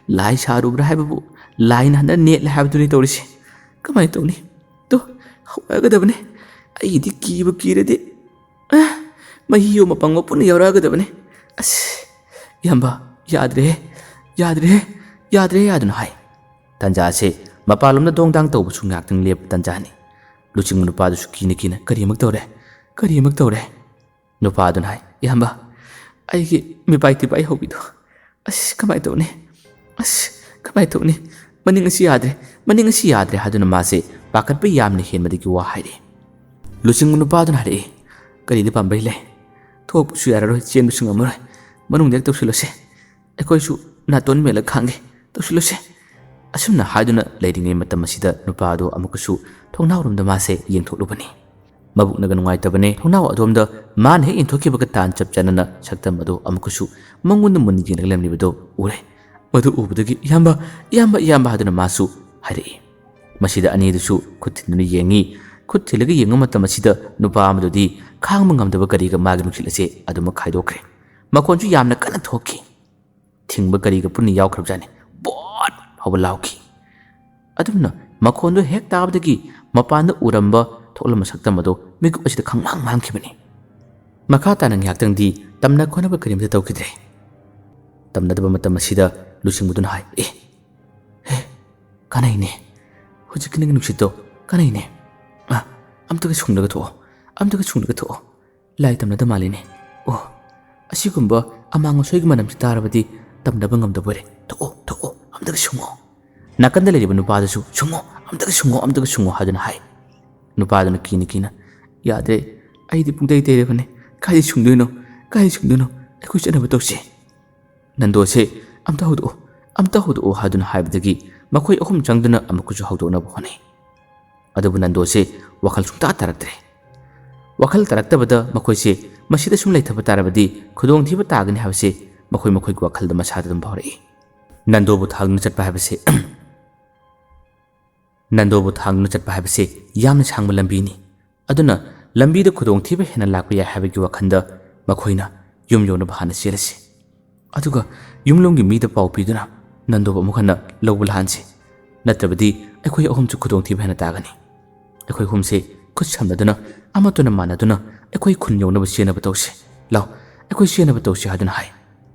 ꯂꯥꯏ ꯁꯥꯔꯨꯕ꯭ꯔꯥ ꯍꯥꯏꯕꯕꯨ, ꯂꯥꯏꯅ ꯍꯟꯗꯛ ꯅꯦꯠꯂꯦ ꯍꯥꯏꯕꯗꯨꯅꯤ ꯇꯧꯔꯤꯁꯦ꯫ ꯀꯃꯥꯏꯅ ꯇꯧꯅꯤ? ꯇꯨ, ꯍꯧꯔꯛꯑꯒꯗꯕꯅꯦ꯫ ꯑꯩꯒꯤꯗꯤ ꯀꯤꯕꯨ ꯀꯤꯔꯗꯤ, ꯑ, ꯃꯍꯤ ꯑꯃ ꯄꯪꯕ ꯄꯨꯟꯅ ꯌꯥꯎꯔꯛꯑꯒꯗꯕꯅꯦ꯫ ꯑꯁ, ꯏꯌꯥꯝꯕ, ꯌꯥꯗ꯭ꯔꯦꯍꯦ, ꯌꯥꯗ꯭ꯔꯦꯍꯦ, ꯌꯥꯗ꯭ꯔꯦꯍꯦ" ꯍꯥꯏꯗꯨꯅ ꯍꯥꯏ꯫ ꯇꯥꯟꯖꯥꯁꯦ ꯃꯄꯥꯟꯂꯣꯝꯗ ꯗꯣꯡ ꯗꯥꯡ ꯇꯧꯕꯁꯨ ꯉꯥꯏꯍꯥꯛꯇꯪ ꯂꯦꯞꯄ ꯇꯟꯖꯥꯅꯤ꯫ ꯂꯨꯆꯤꯡꯕ ꯅꯨꯄꯥꯗꯨꯁꯨ ꯀꯤꯅ ꯀꯤꯅ, "ꯀꯔꯤ ꯑꯃꯨꯛ ꯇꯧꯔꯦ? ꯀꯔꯤ ꯑꯃꯨꯛ ꯇꯧꯔꯦ?" ꯅꯨꯄꯥꯗꯨꯅ ꯍꯥꯏ, "ꯏꯌꯥꯝꯕ, ꯑꯩꯒꯤ ꯃꯤꯄꯥꯏ ꯇꯤꯄꯥꯏ ꯍꯧꯕꯤꯗꯣ, ꯑꯁ, ꯀꯃꯥꯏꯅ ꯇꯧꯅꯤ? ꯑꯁ, ꯀꯃꯥꯏꯅ ꯇꯧꯅꯤ? ꯃꯅꯤꯡ ꯑꯁꯤ ꯌꯥꯗ꯭ꯔꯦ, ꯃꯅꯤꯡ ꯑꯁꯤ ꯌꯥꯗ꯭ꯔꯦ" ꯍꯥꯏꯗꯨꯅ ꯃꯥꯁꯦ ꯄꯥꯈꯠꯄ ꯌꯥꯝꯅ ꯍꯦꯟꯕꯗꯒꯤ ꯋꯥ ꯍꯥꯏꯔꯛꯏ꯫ ꯂꯨꯆꯤꯡꯕ ꯅꯨꯄꯥꯗꯨꯅ ꯍꯥꯏꯔꯛꯏ, "ꯀꯔꯤꯗꯤ ꯄꯥꯝꯕꯩ ꯂꯩ? ꯊꯣꯛꯄꯁꯨ ꯌꯥꯔꯔꯣꯏ, ꯆꯦꯟꯕꯁꯨ ꯉꯝꯃꯔꯣꯏ꯫ ꯃꯅꯨꯡꯗ ꯍꯦꯛ ꯇꯧꯁꯤꯜꯂꯁꯦ꯫ ꯑꯩꯈꯣꯏꯁꯨ ꯅꯥꯇꯣꯟ ꯃꯦꯜꯂ ꯈꯥꯡꯒꯦ꯫ ꯇꯧꯁꯤꯜꯂꯁꯦ"꯫ ꯑꯁꯨꯝꯅ ꯍꯥꯏꯗꯨꯅ ꯂꯩꯔꯤꯉꯩ ꯃꯇꯝ ꯑꯁꯤꯗ ꯅꯨꯄꯥ ꯑꯗꯨ ꯑꯃꯨꯛꯀꯁꯨ ꯊꯣꯡꯅꯥꯎꯔꯣꯝꯗ ꯃꯥꯁꯦ ꯌꯦꯡꯊꯣꯛꯂꯨꯕꯅꯤ꯫ ꯃꯕꯨꯛꯅꯒ ꯅꯨꯡꯉꯥꯏꯇꯕꯅꯦ꯫ ꯊꯣꯡꯅꯥꯎ ꯑꯗꯣꯝꯗ ꯃꯥꯅ ꯍꯦꯛ ꯌꯦꯡꯊꯣꯛꯈꯤꯕꯒ ꯇꯥꯟ ꯆꯞ ꯆꯥꯅꯅ ꯁꯛꯇꯝ ꯑꯗꯨ ꯑꯃꯨꯛꯀꯁꯨ ꯃꯉꯣꯟꯗ ꯃꯨꯟꯅ ꯌꯦꯡꯂꯒ ꯂꯩꯔꯝꯂꯤꯕꯗꯨ ꯎꯔꯦ꯫ ꯃꯗꯨ ꯎꯕꯗꯒꯤ, "ꯏꯌꯥꯝꯕ, ꯏꯌꯥꯝꯕ, ꯏꯌꯥꯝꯕ" ꯍꯥꯏꯗꯨꯅ ꯃꯥꯁꯨ ꯍꯥꯏꯔꯛꯏ꯫ ꯃꯁꯤꯗ ꯑꯅꯤꯗꯨꯁꯨ ꯈꯨꯠ ꯊꯤꯟꯗꯨꯅ ꯌꯦꯡꯉꯤ꯫ ꯈꯨꯠ ꯊꯤꯜꯂꯒ ꯌꯦꯡꯕ ꯃꯇꯝ ꯑꯁꯤꯗ ꯅꯨꯄꯥ ꯑꯃꯗꯨꯗꯤ ꯈꯥꯡꯕ ꯉꯝꯗꯕ ꯀꯔꯤꯒ ꯃꯥꯒꯤ ꯅꯨꯡꯁꯤꯠ ꯑꯁꯦ ꯑꯗꯨꯃꯛ ꯈꯥꯏꯗꯣꯛꯈ꯭ꯔꯦ꯫ ꯃꯈꯣꯟꯁꯨ ꯌꯥꯝꯅ ꯀꯟꯅ ꯊꯣꯛꯈꯤ꯫ ꯊꯤꯡꯕ ꯀꯔꯤꯒ ꯄꯨꯟꯅ ꯌꯥꯎꯈ꯭ꯔꯕꯖꯥꯠꯅꯤ꯫ "ꯕꯣꯠ!" ꯍꯥꯏꯕ ꯂꯥꯎꯈꯤ꯫ ꯑꯗꯨꯝꯅ ꯃꯈꯣꯟꯗꯨ ꯍꯦꯛ ꯇꯥꯕꯗꯒꯤ ꯃꯄꯥꯟꯗ ꯎꯔꯝꯕ ꯊꯣꯛꯂꯝꯕ ꯁꯛꯇꯝ ꯑꯗꯨ ꯃꯤꯀꯨꯞ ꯑꯁꯤꯗ ꯈꯪꯃꯥꯡ ꯃꯥꯡꯈꯤꯕꯅꯤ꯫ ꯃꯈꯥ ꯇꯥꯅ ꯉꯥꯏꯍꯥꯛꯇꯪꯗꯤ ꯇꯝꯅ ꯈꯣꯠꯅꯕ ꯀꯔꯤꯝꯇ ꯇꯧꯈꯤꯗ꯭ꯔꯦ꯫ ꯇꯝꯅꯗꯕ ꯃꯇꯝ ꯑꯁꯤꯗ ꯂꯨꯆꯤꯡꯕꯗꯨꯅ ꯍꯥꯏ, "ꯑꯦ, ꯍꯦ, ꯀꯥꯟꯅꯩꯅꯦ꯫ ꯍꯧꯖꯤꯛꯀꯤ ꯅꯪꯒꯤ ꯅꯨꯡꯁꯤꯠꯇꯣ ꯀꯥꯟꯅꯩꯅꯦ꯫ ꯑ, ꯑꯝꯇꯒ ꯁꯨꯡꯂꯒ ꯊꯣꯛꯑꯣ, ꯑꯝꯇꯒ ꯁꯨꯡꯂꯒ ꯊꯣꯛꯑꯣ꯫ ꯂꯥꯏ ꯇꯝꯅꯗ ꯃꯥꯜꯂꯤꯅꯦ꯫ ꯑꯣ, ꯑꯁꯤꯒꯨꯝꯕ ꯑꯃꯥꯡ ꯑꯁꯣꯏꯒꯤ ꯃꯅꯝꯁꯤ ꯇꯥꯔꯕꯗꯤ ꯇꯝꯅꯕ ꯉꯝꯗꯕ ꯑꯣꯏꯔꯦ꯫ ꯊꯣꯛꯑꯣ, ꯊꯣꯛꯑꯣ, ꯑꯝꯇꯒ ꯁꯨꯡꯉꯣ"꯫ ꯅꯥꯀꯟꯗ ꯂꯩꯔꯤꯕ ꯅꯨꯄꯥꯗꯨꯁꯨ, "ꯁꯨꯡꯉꯣ, ꯑꯝꯇꯒ ꯁꯨꯡꯉꯣ, ꯑꯝꯇꯒ ꯁꯨꯡꯉꯣ" ꯍꯥꯏꯗꯨꯅ ꯍꯥꯏ꯫ ꯅꯨꯄꯥꯗꯨꯅ ꯀꯤꯅ ꯀꯤꯅ, "ꯌꯥꯗ꯭ꯔꯦ, ꯑꯩꯗꯤ ꯄꯨꯡꯇꯩ ꯇꯩꯔꯕꯅꯦ꯫ ꯀꯥꯏꯗ ꯁꯨꯡꯗꯣꯏꯅꯣ? ꯀꯥꯏꯗ ꯁꯨꯡꯗꯣꯏꯅꯣ? ꯑꯩꯈꯣꯏ ꯆꯠꯅꯕ ꯇꯧꯁꯦ꯫ ꯅꯟꯗꯣꯁꯦ ꯑꯝꯇ ꯍꯧꯗꯣꯛꯑꯣ, ꯑꯝꯇ ꯍꯧꯗꯣꯛꯑꯣ" ꯍꯥꯏꯗꯨꯅ ꯍꯥꯏꯕꯗꯒꯤ ꯃꯈꯣꯏ ꯑꯍꯨꯝ ꯆꯪꯗꯨꯅ ꯑꯃꯨꯛꯀꯁꯨ ꯍꯧꯗꯣꯛꯅꯕ ꯍꯣꯠꯅꯩ꯫ ꯑꯗꯨꯕꯨ ꯅꯟꯗꯣꯁꯦ ꯋꯥꯈꯜ ꯁꯨꯡꯇꯥ ꯇꯥꯔꯛꯇ꯭ꯔꯦ꯫ ꯋꯥꯈꯜ ꯇꯥꯔꯛꯇꯕꯗ ꯃꯈꯣꯏꯁꯦ ꯃꯁꯤꯗ ꯁꯨꯝ ꯂꯩꯊꯕ ꯇꯥꯔꯕꯗꯤ ꯈꯨꯗꯣꯡꯊꯤꯕ ꯇꯥꯒꯅꯤ ꯍꯥꯏꯕꯁꯦ ꯃꯈꯣꯏ ꯃꯈꯣꯏꯒꯤ ꯋꯥꯈꯜꯗ ꯃꯁꯥꯗ ꯑꯗꯨꯝ ꯐꯥꯎꯔꯛꯏ꯫ ꯅꯟꯗꯣꯕꯨ ꯊꯥꯡꯗꯨꯅ ꯆꯠꯄ ꯍꯥꯏꯕꯁꯦ, ꯅꯟꯗꯣꯕꯨ ꯊꯥꯡꯗꯨꯅ ꯆꯠꯄ ꯍꯥꯏꯕꯁꯦ ꯌꯥꯝꯅ ꯁꯥꯡꯕ ꯂꯝꯕꯤꯅꯤ꯫ ꯑꯗꯨꯅ ꯂꯝꯕꯤꯗ ꯈꯨꯗꯣꯡꯊꯤꯕ ꯍꯦꯟꯅ ꯂꯥꯛꯄ ꯌꯥꯏ ꯍꯥꯏꯕꯒꯤ ꯋꯥꯈꯜꯗ ꯃꯈꯣꯏꯅ ꯌꯨꯝ ꯌꯧꯅꯕ ꯍꯥꯟꯅ ꯆꯦꯜꯂꯁꯤ꯫ ꯑꯗꯨꯒ ꯌꯨꯝꯂꯣꯝꯒꯤ ꯃꯤꯗ ꯄꯥꯎ ꯄꯤꯗꯨꯅ ꯅꯟꯗꯣꯕꯨ ꯑꯃꯨꯛ ꯍꯟꯅ ꯂꯧꯕ ꯂꯥꯛꯍꯟꯁꯤ꯫ ꯅꯠꯇ꯭ꯔꯕꯗꯤ ꯑꯩꯈꯣꯏ ꯑꯍꯨꯝꯁꯨ ꯈꯨꯗꯣꯡꯊꯤꯕ ꯍꯦꯟꯅ ꯇꯥꯒꯅꯤ꯫ ꯑꯩꯈꯣꯏ ꯑꯍꯨꯝꯁꯦ ꯈꯨꯠ ꯁꯝꯅꯗꯨꯅ, ꯑꯃꯠꯇꯅ ꯃꯥꯟꯅꯗꯨꯅ ꯑꯩꯈꯣꯏ ꯈꯨꯟ ꯌꯧꯅꯕ ꯆꯦꯟꯅꯕ ꯇꯧꯁꯤ꯫ ꯂꯥꯎ, ꯑꯩꯈꯣꯏ ꯆꯦꯟꯅꯕ ꯇꯧꯁꯤ ꯍꯥꯏꯗꯨꯅ ꯍꯥꯏ꯫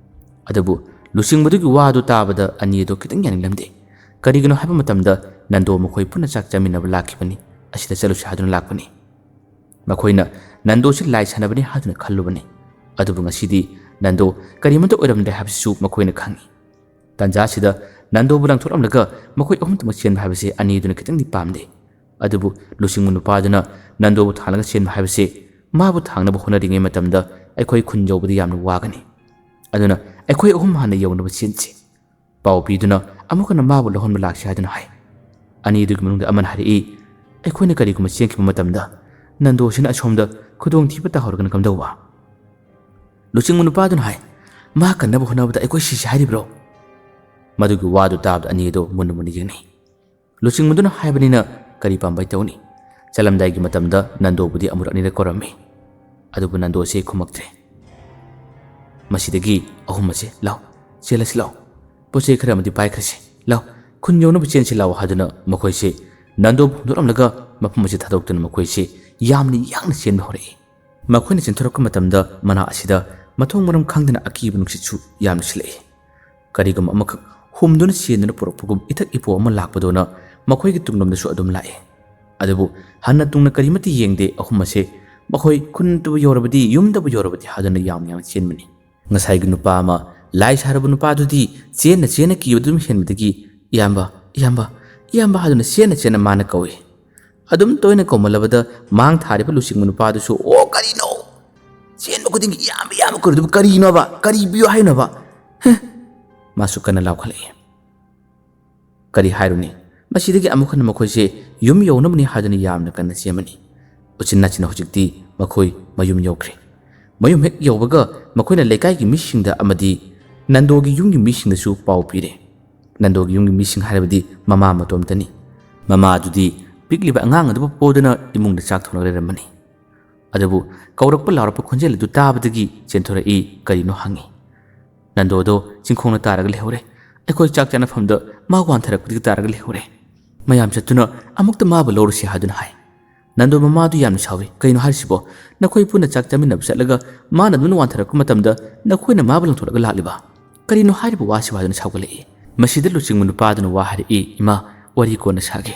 ꯑꯗꯨꯕꯨ ꯂꯨꯆꯤꯡꯕꯗꯨꯒꯤ ꯋꯥꯗꯨ ꯇꯥꯕꯗ ꯑꯅꯤ ꯑꯗꯨ ꯈꯤꯇꯪ ꯌꯥꯅꯤꯡꯂꯝꯗꯦ꯫ ꯀꯔꯤꯒꯤꯅꯣ ꯍꯥꯏꯕ ꯃꯇꯝꯗ ꯅꯟꯗꯣ ꯃꯈꯣꯏ ꯄꯨꯟꯅ ꯆꯥꯛ ꯆꯥꯃꯤꯟꯅꯕ ꯂꯥꯛꯈꯤꯕꯅꯤ꯫ ꯑꯁꯤꯗ ꯆꯠꯂꯨꯁꯤ ꯍꯥꯏꯗꯨꯅ ꯂꯥꯛꯄꯅꯤ꯫ ꯃꯈꯣꯏꯅ ꯅꯟꯗꯣꯁꯤ ꯂꯥꯏ ꯁꯥꯟꯅꯕꯅꯤ ꯍꯥꯏꯗꯨꯅ ꯈꯜꯂꯨꯕꯅꯤ꯫ ꯑꯗꯨꯕꯨ ꯉꯁꯤꯗꯤ ꯅꯟꯗꯣ ꯀꯔꯤꯃꯠꯇ ꯑꯣꯏꯔꯝꯗ꯭ꯔꯦ ꯍꯥꯏꯕꯁꯤꯁꯨ ꯃꯈꯣꯏꯅ ꯈꯪꯏ꯫ ꯇꯥꯟꯖꯥꯁꯤꯗ ꯅꯟꯗꯣꯕꯨ ꯂꯪꯊꯣꯛꯂꯝꯂꯒ ꯃꯈꯣꯏ ꯑꯍꯨꯝꯇꯃꯛ ꯆꯦꯟꯕ ꯍꯥꯏꯕꯁꯤ ꯑꯅꯤꯗꯨꯅ ꯈꯤꯇꯪꯗꯤ ꯄꯥꯝꯗꯦ꯫ ꯑꯗꯨꯕꯨ ꯂꯨꯆꯤꯡꯕ ꯅꯨꯄꯥꯗꯨꯅ ꯅꯟꯗꯣꯕꯨ ꯊꯥꯡꯂꯒ ꯆꯦꯟꯕ ꯍꯥꯏꯕꯁꯤ ꯃꯥꯕꯨ ꯊꯥꯡꯅꯕ ꯍꯣꯠꯅꯔꯤꯉꯩ ꯃꯇꯝꯗ ꯑꯩꯈꯣꯏ ꯈꯨꯟ ꯌꯧꯕꯗ ꯌꯥꯝꯅ ꯋꯥꯒꯅꯤ꯫ ꯑꯗꯨꯅ ꯑꯩꯈꯣꯏ ꯑꯍꯨꯝ ꯍꯥꯟꯅ ꯌꯧꯅꯕ ꯆꯦꯟꯁꯤ꯫ ꯄꯥꯎ ꯄꯤꯗꯨꯅ ꯑꯃꯨꯛ ꯍꯟꯅ ꯃꯥꯕꯨ ꯂꯧꯍꯟꯕ ꯂꯥꯛꯁꯤ ꯍꯥꯏꯗꯨꯅ ꯍꯥꯏ꯫ ꯑꯅꯤꯗꯨꯒꯤ ꯃꯅꯨꯡꯗ ꯑꯃꯅ ꯍꯥꯏꯔꯛꯏ, "ꯑꯩꯈꯣꯏꯅ ꯀꯔꯤꯒꯨꯝꯕ ꯆꯦꯟꯈꯤꯕ ꯃꯇꯝꯗ ꯅꯟꯗꯣꯁꯤꯅ ꯑꯁꯣꯝꯗ ꯈꯨꯗꯣꯡꯊꯤꯕ ꯇꯥꯍꯧꯔꯒꯅ ꯀꯝꯗꯧꯕ?" ꯂꯨꯆꯤꯡꯕ ꯅꯨꯄꯥꯗꯨꯅ ꯍꯥꯏ, "ꯃꯥ ꯀꯟꯅꯕ ꯍꯣꯠꯅꯕꯗ ꯑꯩꯈꯣꯏ ꯁꯤꯁꯤ ꯍꯥꯏꯔꯤꯕ꯭ꯔꯣ?" ꯃꯗꯨꯒꯤ ꯋꯥꯗꯨ ꯇꯥꯕꯗ ꯑꯅꯤꯗꯨ ꯃꯨꯟꯅ ꯃꯨꯟꯅ ꯌꯦꯡꯅꯩ꯫ ꯂꯨꯆꯤꯡꯕꯗꯨꯅ ꯍꯥꯏꯕꯅꯤꯅ ꯀꯔꯤ ꯄꯥꯝꯕꯩ ꯇꯧꯅꯤ? ꯆꯠꯂꯝꯗꯥꯏꯒꯤ ꯃꯇꯝꯗ ꯅꯟꯗꯣꯕꯨꯗꯤ ꯑꯃꯨꯔꯛ ꯑꯅꯤꯔꯛ ꯀꯧꯔꯝꯃꯤ꯫ ꯑꯗꯨꯕꯨ ꯅꯟꯗꯣꯁꯦ ꯈꯨꯝꯃꯛꯇ꯭ꯔꯦ꯫ ꯃꯁꯤꯗꯒꯤ ꯑꯍꯨꯝ ꯑꯁꯦ, "ꯂꯥꯎ, ꯆꯦꯜꯂꯁꯤ ꯂꯥꯎ꯫ ꯄꯣꯠ ꯆꯩ ꯈꯔ ꯑꯃꯗꯤ ꯄꯥꯏꯈ꯭ꯔꯁꯤ꯫ ꯂꯥꯎ, ꯈꯨꯟ ꯌꯧꯅꯕ ꯆꯦꯟꯁꯤ ꯂꯥꯎ" ꯍꯥꯏꯗꯨꯅ ꯃꯈꯣꯏꯁꯦ ꯅꯟꯗꯣꯕꯨ ꯍꯨꯟꯗꯣꯛꯂꯝꯂꯒ ꯃꯐꯝ ꯑꯁꯤ ꯊꯥꯗꯣꯛꯇꯨꯅ ꯃꯈꯣꯏꯁꯦ ꯌꯥꯝꯅ ꯌꯥꯡꯅ ꯆꯦꯟꯕ ꯍꯧꯔꯛꯏ꯫ ꯃꯈꯣꯏꯅ ꯆꯦꯟꯊꯣꯔꯛꯄ ꯃꯇꯝꯗ ꯃꯅꯥꯛ ꯑꯁꯤꯗ ꯃꯊꯣꯡ ꯃꯔꯝ ꯈꯪꯗꯅ ꯑꯀꯤꯕ ꯅꯨꯡꯁꯤꯠꯁꯨ ꯌꯥꯝꯅ ꯁꯤꯜꯂꯛꯏ꯫ ꯀꯔꯤꯒꯨꯝꯕ ꯑꯃꯈꯛ ꯍꯨꯝꯗꯨꯅ ꯆꯦꯟꯗꯨꯅ ꯄꯨꯔꯛꯄꯒꯨꯝ ꯏꯊꯛ ꯏꯄꯣ ꯑꯃ ꯂꯥꯛꯄꯗꯧꯅ ꯃꯈꯣꯏꯒꯤ ꯇꯨꯡꯂꯣꯝꯗꯁꯨ ꯑꯗꯨꯝ ꯂꯥꯛꯏ꯫ ꯑꯗꯨꯕꯨ ꯍꯟꯅ ꯇꯨꯡꯅ ꯀꯔꯤꯃꯠꯇ ꯌꯦꯡꯗꯦ ꯑꯍꯨꯝ ꯑꯁꯦ꯫ ꯃꯈꯣꯏ ꯈꯨꯟꯗꯕꯨ ꯌꯧꯔꯕꯗꯤ, ꯌꯨꯝꯗꯕꯨ ꯌꯧꯔꯕꯗꯤ ꯍꯥꯏꯗꯨꯅ ꯌꯥꯝ ꯌꯥꯝ ꯆꯦꯟꯕꯅꯤ꯫ ꯉꯁꯥꯏꯒꯤ ꯅꯨꯄꯥ ꯑꯃ ꯂꯥꯏ ꯁꯥꯔꯕ ꯅꯨꯄꯥꯗꯨꯗꯤ ꯆꯦꯟꯅ ꯆꯦꯟꯅ ꯀꯤꯕꯗꯨ ꯑꯗꯨꯝ ꯍꯦꯟꯕꯗꯒꯤ, "ꯏꯌꯥꯝꯕ, ꯏꯌꯥꯝꯕ, ꯏꯌꯥꯝꯕ" ꯍꯥꯏꯗꯨꯅ ꯆꯦꯟꯅ ꯆꯦꯟꯅ ꯃꯥꯅ ꯀꯧꯏ꯫ ꯑꯗꯨꯝ ꯇꯣꯏꯅ ꯀꯧꯃꯜꯂꯕꯗ ꯃꯥꯡ ꯊꯥꯔꯤꯕ ꯂꯨꯆꯤꯡꯕ ꯅꯨꯄꯥꯗꯨꯁꯨ, "ꯑꯣ, ꯀꯔꯤꯅꯣ? ꯆꯦꯟꯕ ꯈꯨꯗꯤꯡꯒꯤ ꯏꯌꯥꯝꯕ, ꯏꯌꯥꯝꯕ ꯀꯧꯔꯤꯗꯨꯕꯨ ꯀꯔꯤꯅꯣꯕ? ꯀꯔꯤ ꯄꯤꯌꯨ ꯍꯥꯏꯅꯣꯕ?" ꯍꯦ! ꯃꯥꯁꯨ ꯀꯟꯅ ꯂꯥꯎꯈꯠꯂꯛꯏ꯫ ꯀꯔꯤ ꯍꯥꯏꯔꯨꯅꯤ? ꯃꯁꯤꯗꯒꯤ ꯑꯃꯨꯛ ꯍꯟꯅ ꯃꯈꯣꯏꯁꯦ ꯌꯨꯝ ꯌꯧꯅꯕꯅꯤ ꯍꯥꯏꯗꯨꯅ ꯌꯥꯝꯅ ꯀꯟꯅ ꯆꯦꯟꯕꯅꯤ꯫ ꯎꯆꯤꯟ ꯅꯥꯆꯤꯟꯅ ꯍꯧꯖꯤꯛꯇꯤ ꯃꯈꯣꯏ ꯃꯌꯨꯝ ꯌꯧꯈ꯭ꯔꯦ꯫ ꯃꯌꯨꯝ ꯍꯦꯛ ꯌꯧꯕꯒ ꯃꯈꯣꯏꯅ ꯂꯩꯀꯥꯏꯒꯤ ꯃꯤꯁꯤꯡꯗ ꯑꯃꯗꯤ ꯅꯟꯗꯣꯒꯤ ꯌꯨꯝꯒꯤ ꯃꯤꯁꯤꯡꯗꯁꯨ ꯄꯥꯎ ꯄꯤꯔꯦ꯫ ꯅꯟꯗꯣꯒꯤ ꯌꯨꯝꯒꯤ ꯃꯤꯁꯤꯡ ꯍꯥꯏꯔꯕꯗꯤ ꯃꯃꯥ ꯃꯇꯣꯝꯇꯅꯤ꯫ ꯃꯃꯥ ꯑꯗꯨꯗꯤ ꯄꯤꯛꯂꯤꯕ ꯑꯉꯥꯡ ꯑꯗꯨꯕꯨ ꯄꯣꯗꯨꯅ ꯏꯃꯨꯡꯗ ꯆꯥꯛ ꯊꯣꯡꯂꯒ ꯂꯩꯔꯝꯕꯅꯤ꯫ ꯑꯗꯨꯕꯨ ꯀꯧꯔꯛꯄ ꯂꯥꯎꯔꯛꯄ ꯈꯣꯟꯖꯦꯜ ꯑꯗꯨ ꯇꯥꯕꯗꯒꯤ ꯆꯦꯟꯊꯣꯔꯛꯏ꯫ ꯀꯔꯤꯅꯣ ꯍꯪꯉꯤ꯫ ꯅꯟꯗꯣꯗꯣ ꯆꯤꯡꯈꯣꯡꯅ ꯇꯥꯔꯒ ꯂꯩꯍꯧꯔꯦ꯫ ꯑꯩꯈꯣꯏ ꯆꯥꯛ ꯆꯥꯅꯐꯝꯗ ꯃꯥ ꯋꯥꯟꯊꯔꯛꯄꯗꯒꯤ ꯇꯥꯔꯒ ꯂꯩꯍꯧꯔꯦ꯫ ꯃꯌꯥꯝ ꯆꯠꯇꯨꯅ ꯑꯃꯨꯛꯇ ꯃꯥꯕꯨ ꯂꯧꯔꯨꯁꯤ ꯍꯥꯏꯗꯨꯅ ꯍꯥꯏ꯫ ꯅꯟꯗꯣ ꯃꯃꯥꯗꯨ ꯌꯥꯝꯅ ꯁꯥꯎꯏ꯫ "ꯀꯩꯅꯣ ꯍꯥꯏꯔꯤꯁꯤꯕꯣ? ꯅꯈꯣꯏ ꯄꯨꯟꯅ ꯆꯥꯛ ꯆꯥꯃꯤꯟꯅꯕ ꯆꯠꯂꯒ ꯃꯥꯅ ꯑꯗꯨꯝ ꯋꯥꯟꯊꯔꯛꯄ ꯃꯇꯝꯗ ꯅꯈꯣꯏꯅ ꯃꯥꯕꯨ ꯂꯪꯊꯣꯛꯂꯒ ꯂꯥꯛꯂꯤꯕ? ꯀꯔꯤꯅꯣ ꯍꯥꯏꯔꯤꯕ ꯋꯥꯁꯤꯕꯣ?" ꯍꯥꯏꯗꯨꯅ ꯁꯥꯎꯒꯠꯂꯛꯏ꯫ ꯃꯁꯤꯗ ꯂꯨꯆꯤꯡꯕ ꯅꯨꯄꯥꯗꯨꯅ ꯋꯥ ꯍꯥꯏꯔꯛꯏ, "ꯏꯃꯥ, "ꯋꯥꯔꯤ ꯀꯣꯟꯅ ꯁꯥꯒꯦ꯫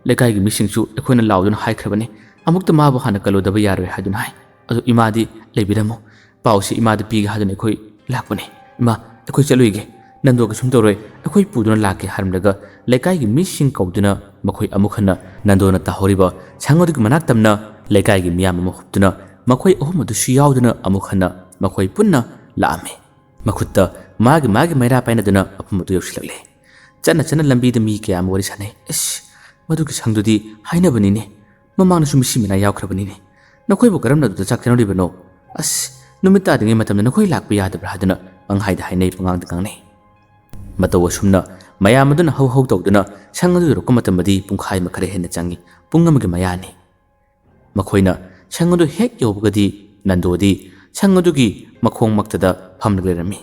ꯂꯩꯀꯥꯏꯒꯤ ꯃꯤꯁꯤꯡꯁꯨ ꯑꯩꯈꯣꯏꯅ ꯂꯥꯎꯗꯨꯅ ꯍꯥꯏꯈ꯭ꯔꯕꯅꯤ, ꯑꯃꯨꯛꯇ ꯃꯥꯕꯨ ꯍꯥꯟꯅ ꯀꯜꯂꯨꯗꯕ ꯌꯥꯔꯣꯏ ꯍꯥꯏꯗꯨꯅ ꯍꯥꯏ꯫ ꯑꯗꯨ ꯏꯃꯥꯗꯤ ꯂꯩꯕꯤꯔꯝꯃꯨ, ꯄꯥꯎꯁꯤ ꯏꯃꯥꯗ ꯄꯤꯒꯦ ꯍꯥꯏꯗꯨꯅ ꯑꯩꯈꯣꯏ ꯂꯥꯛꯄꯅꯤ꯫ ꯏꯃꯥ, ꯑꯩꯈꯣꯏ ꯆꯠꯂꯨꯏꯒꯦ꯫ ꯅꯟꯗꯣ ꯀꯩꯁꯨꯝ ꯇꯧꯔꯣꯏ, ꯑꯩꯈꯣꯏ ꯄꯨꯗꯨꯅ ꯂꯥꯛꯀꯦ" ꯍꯥꯏꯔꯝꯂꯒ ꯂꯩꯀꯥꯏꯒꯤ ꯃꯤꯁꯤꯡ ꯀꯧꯗꯨꯅ ꯃꯈꯣꯏ ꯑꯃꯨꯛ ꯍꯟꯅ ꯅꯟꯗꯣꯅ ꯇꯥꯍꯧꯔꯤꯕ ꯁꯪ ꯑꯗꯨꯒꯤ ꯃꯅꯥꯛ ꯇꯝꯅ ꯂꯩꯀꯥꯏꯒꯤ ꯃꯤꯌꯥꯝ ꯑꯃ ꯍꯨꯞꯇꯨꯅ ꯃꯈꯣꯏ ꯑꯍꯨꯝ ꯑꯗꯨꯁꯨ ꯌꯥꯎꯗꯨꯅ ꯑꯃꯨꯛ ꯍꯟꯅ ꯃꯈꯣꯏ ꯄꯨꯟꯅ ꯂꯥꯛꯑꯝꯃꯤ꯫ ꯃꯈꯨꯠꯇ ꯃꯥꯒꯤ ꯃꯥꯒꯤ ꯃꯩꯔꯥ ꯄꯥꯏꯅꯗꯨꯅ ꯃꯐꯝ ꯑꯗꯨ ꯌꯧꯁꯤꯜꯂꯛꯂꯦ꯫ ꯆꯠꯅ ꯆꯠꯅ ꯂꯝꯕꯤꯗ ꯃꯤ ꯀꯌꯥ ꯑꯃ ꯋꯥꯔꯤ ꯁꯥꯟꯅꯩ꯫ "ꯑꯁ, ꯃꯗꯨꯒꯤ ꯁꯪꯗꯨꯗꯤ ꯍꯥꯏꯅꯕꯅꯤꯅꯦ, ꯃꯃꯥꯡꯗꯁꯨ ꯃꯤꯁꯤ ꯃꯤꯅꯥ ꯌꯥꯎꯈ꯭ꯔꯕꯅꯤꯅꯦ꯫ ꯅꯈꯣꯏꯕꯨ ꯀꯔꯝꯅ ꯑꯗꯨꯗ ꯆꯥꯛ ꯆꯥꯅꯔꯤꯕꯅꯣ? ꯑꯁ, ꯅꯨꯃꯤꯠ ꯇꯥꯗ꯭ꯔꯤꯉꯩ ꯃꯇꯝꯗ ꯅꯈꯣꯏ ꯂꯥꯛꯄ ꯌꯥꯗꯕ꯭ꯔꯥ?" ꯍꯥꯏꯗꯨꯅ ꯄꯪꯍꯥꯏꯗ ꯍꯥꯏꯅꯩ, ꯄꯉꯥꯡꯗ ꯉꯥꯡꯅꯩ꯫ ꯃꯇꯧ ꯑꯁꯨꯝꯅ ꯃꯌꯥꯝ ꯑꯗꯨꯅ ꯍꯧ ꯍꯧ ꯇꯧꯗꯨꯅ ꯁꯪ ꯑꯗꯨ ꯌꯧꯔꯛꯄ ꯃꯇꯝꯗꯗꯤ ꯄꯨꯡꯈꯥꯏ ꯑꯃ ꯈꯔ ꯍꯦꯟꯅ ꯆꯪꯏ, ꯄꯨꯡ ꯑꯃꯒꯤ ꯃꯌꯥꯅꯤ꯫ ꯃꯈꯣꯏꯅ ꯁꯪ ꯑꯗꯨ ꯍꯦꯛ ꯌꯧꯕꯒꯗꯤ ꯅꯟꯗꯣꯗꯤ ꯁꯪ ꯑꯗꯨꯒꯤ ꯃꯈꯣꯡꯃꯛꯇꯗ ꯐꯝꯂꯒ ꯂꯩꯔꯝꯃꯤ꯫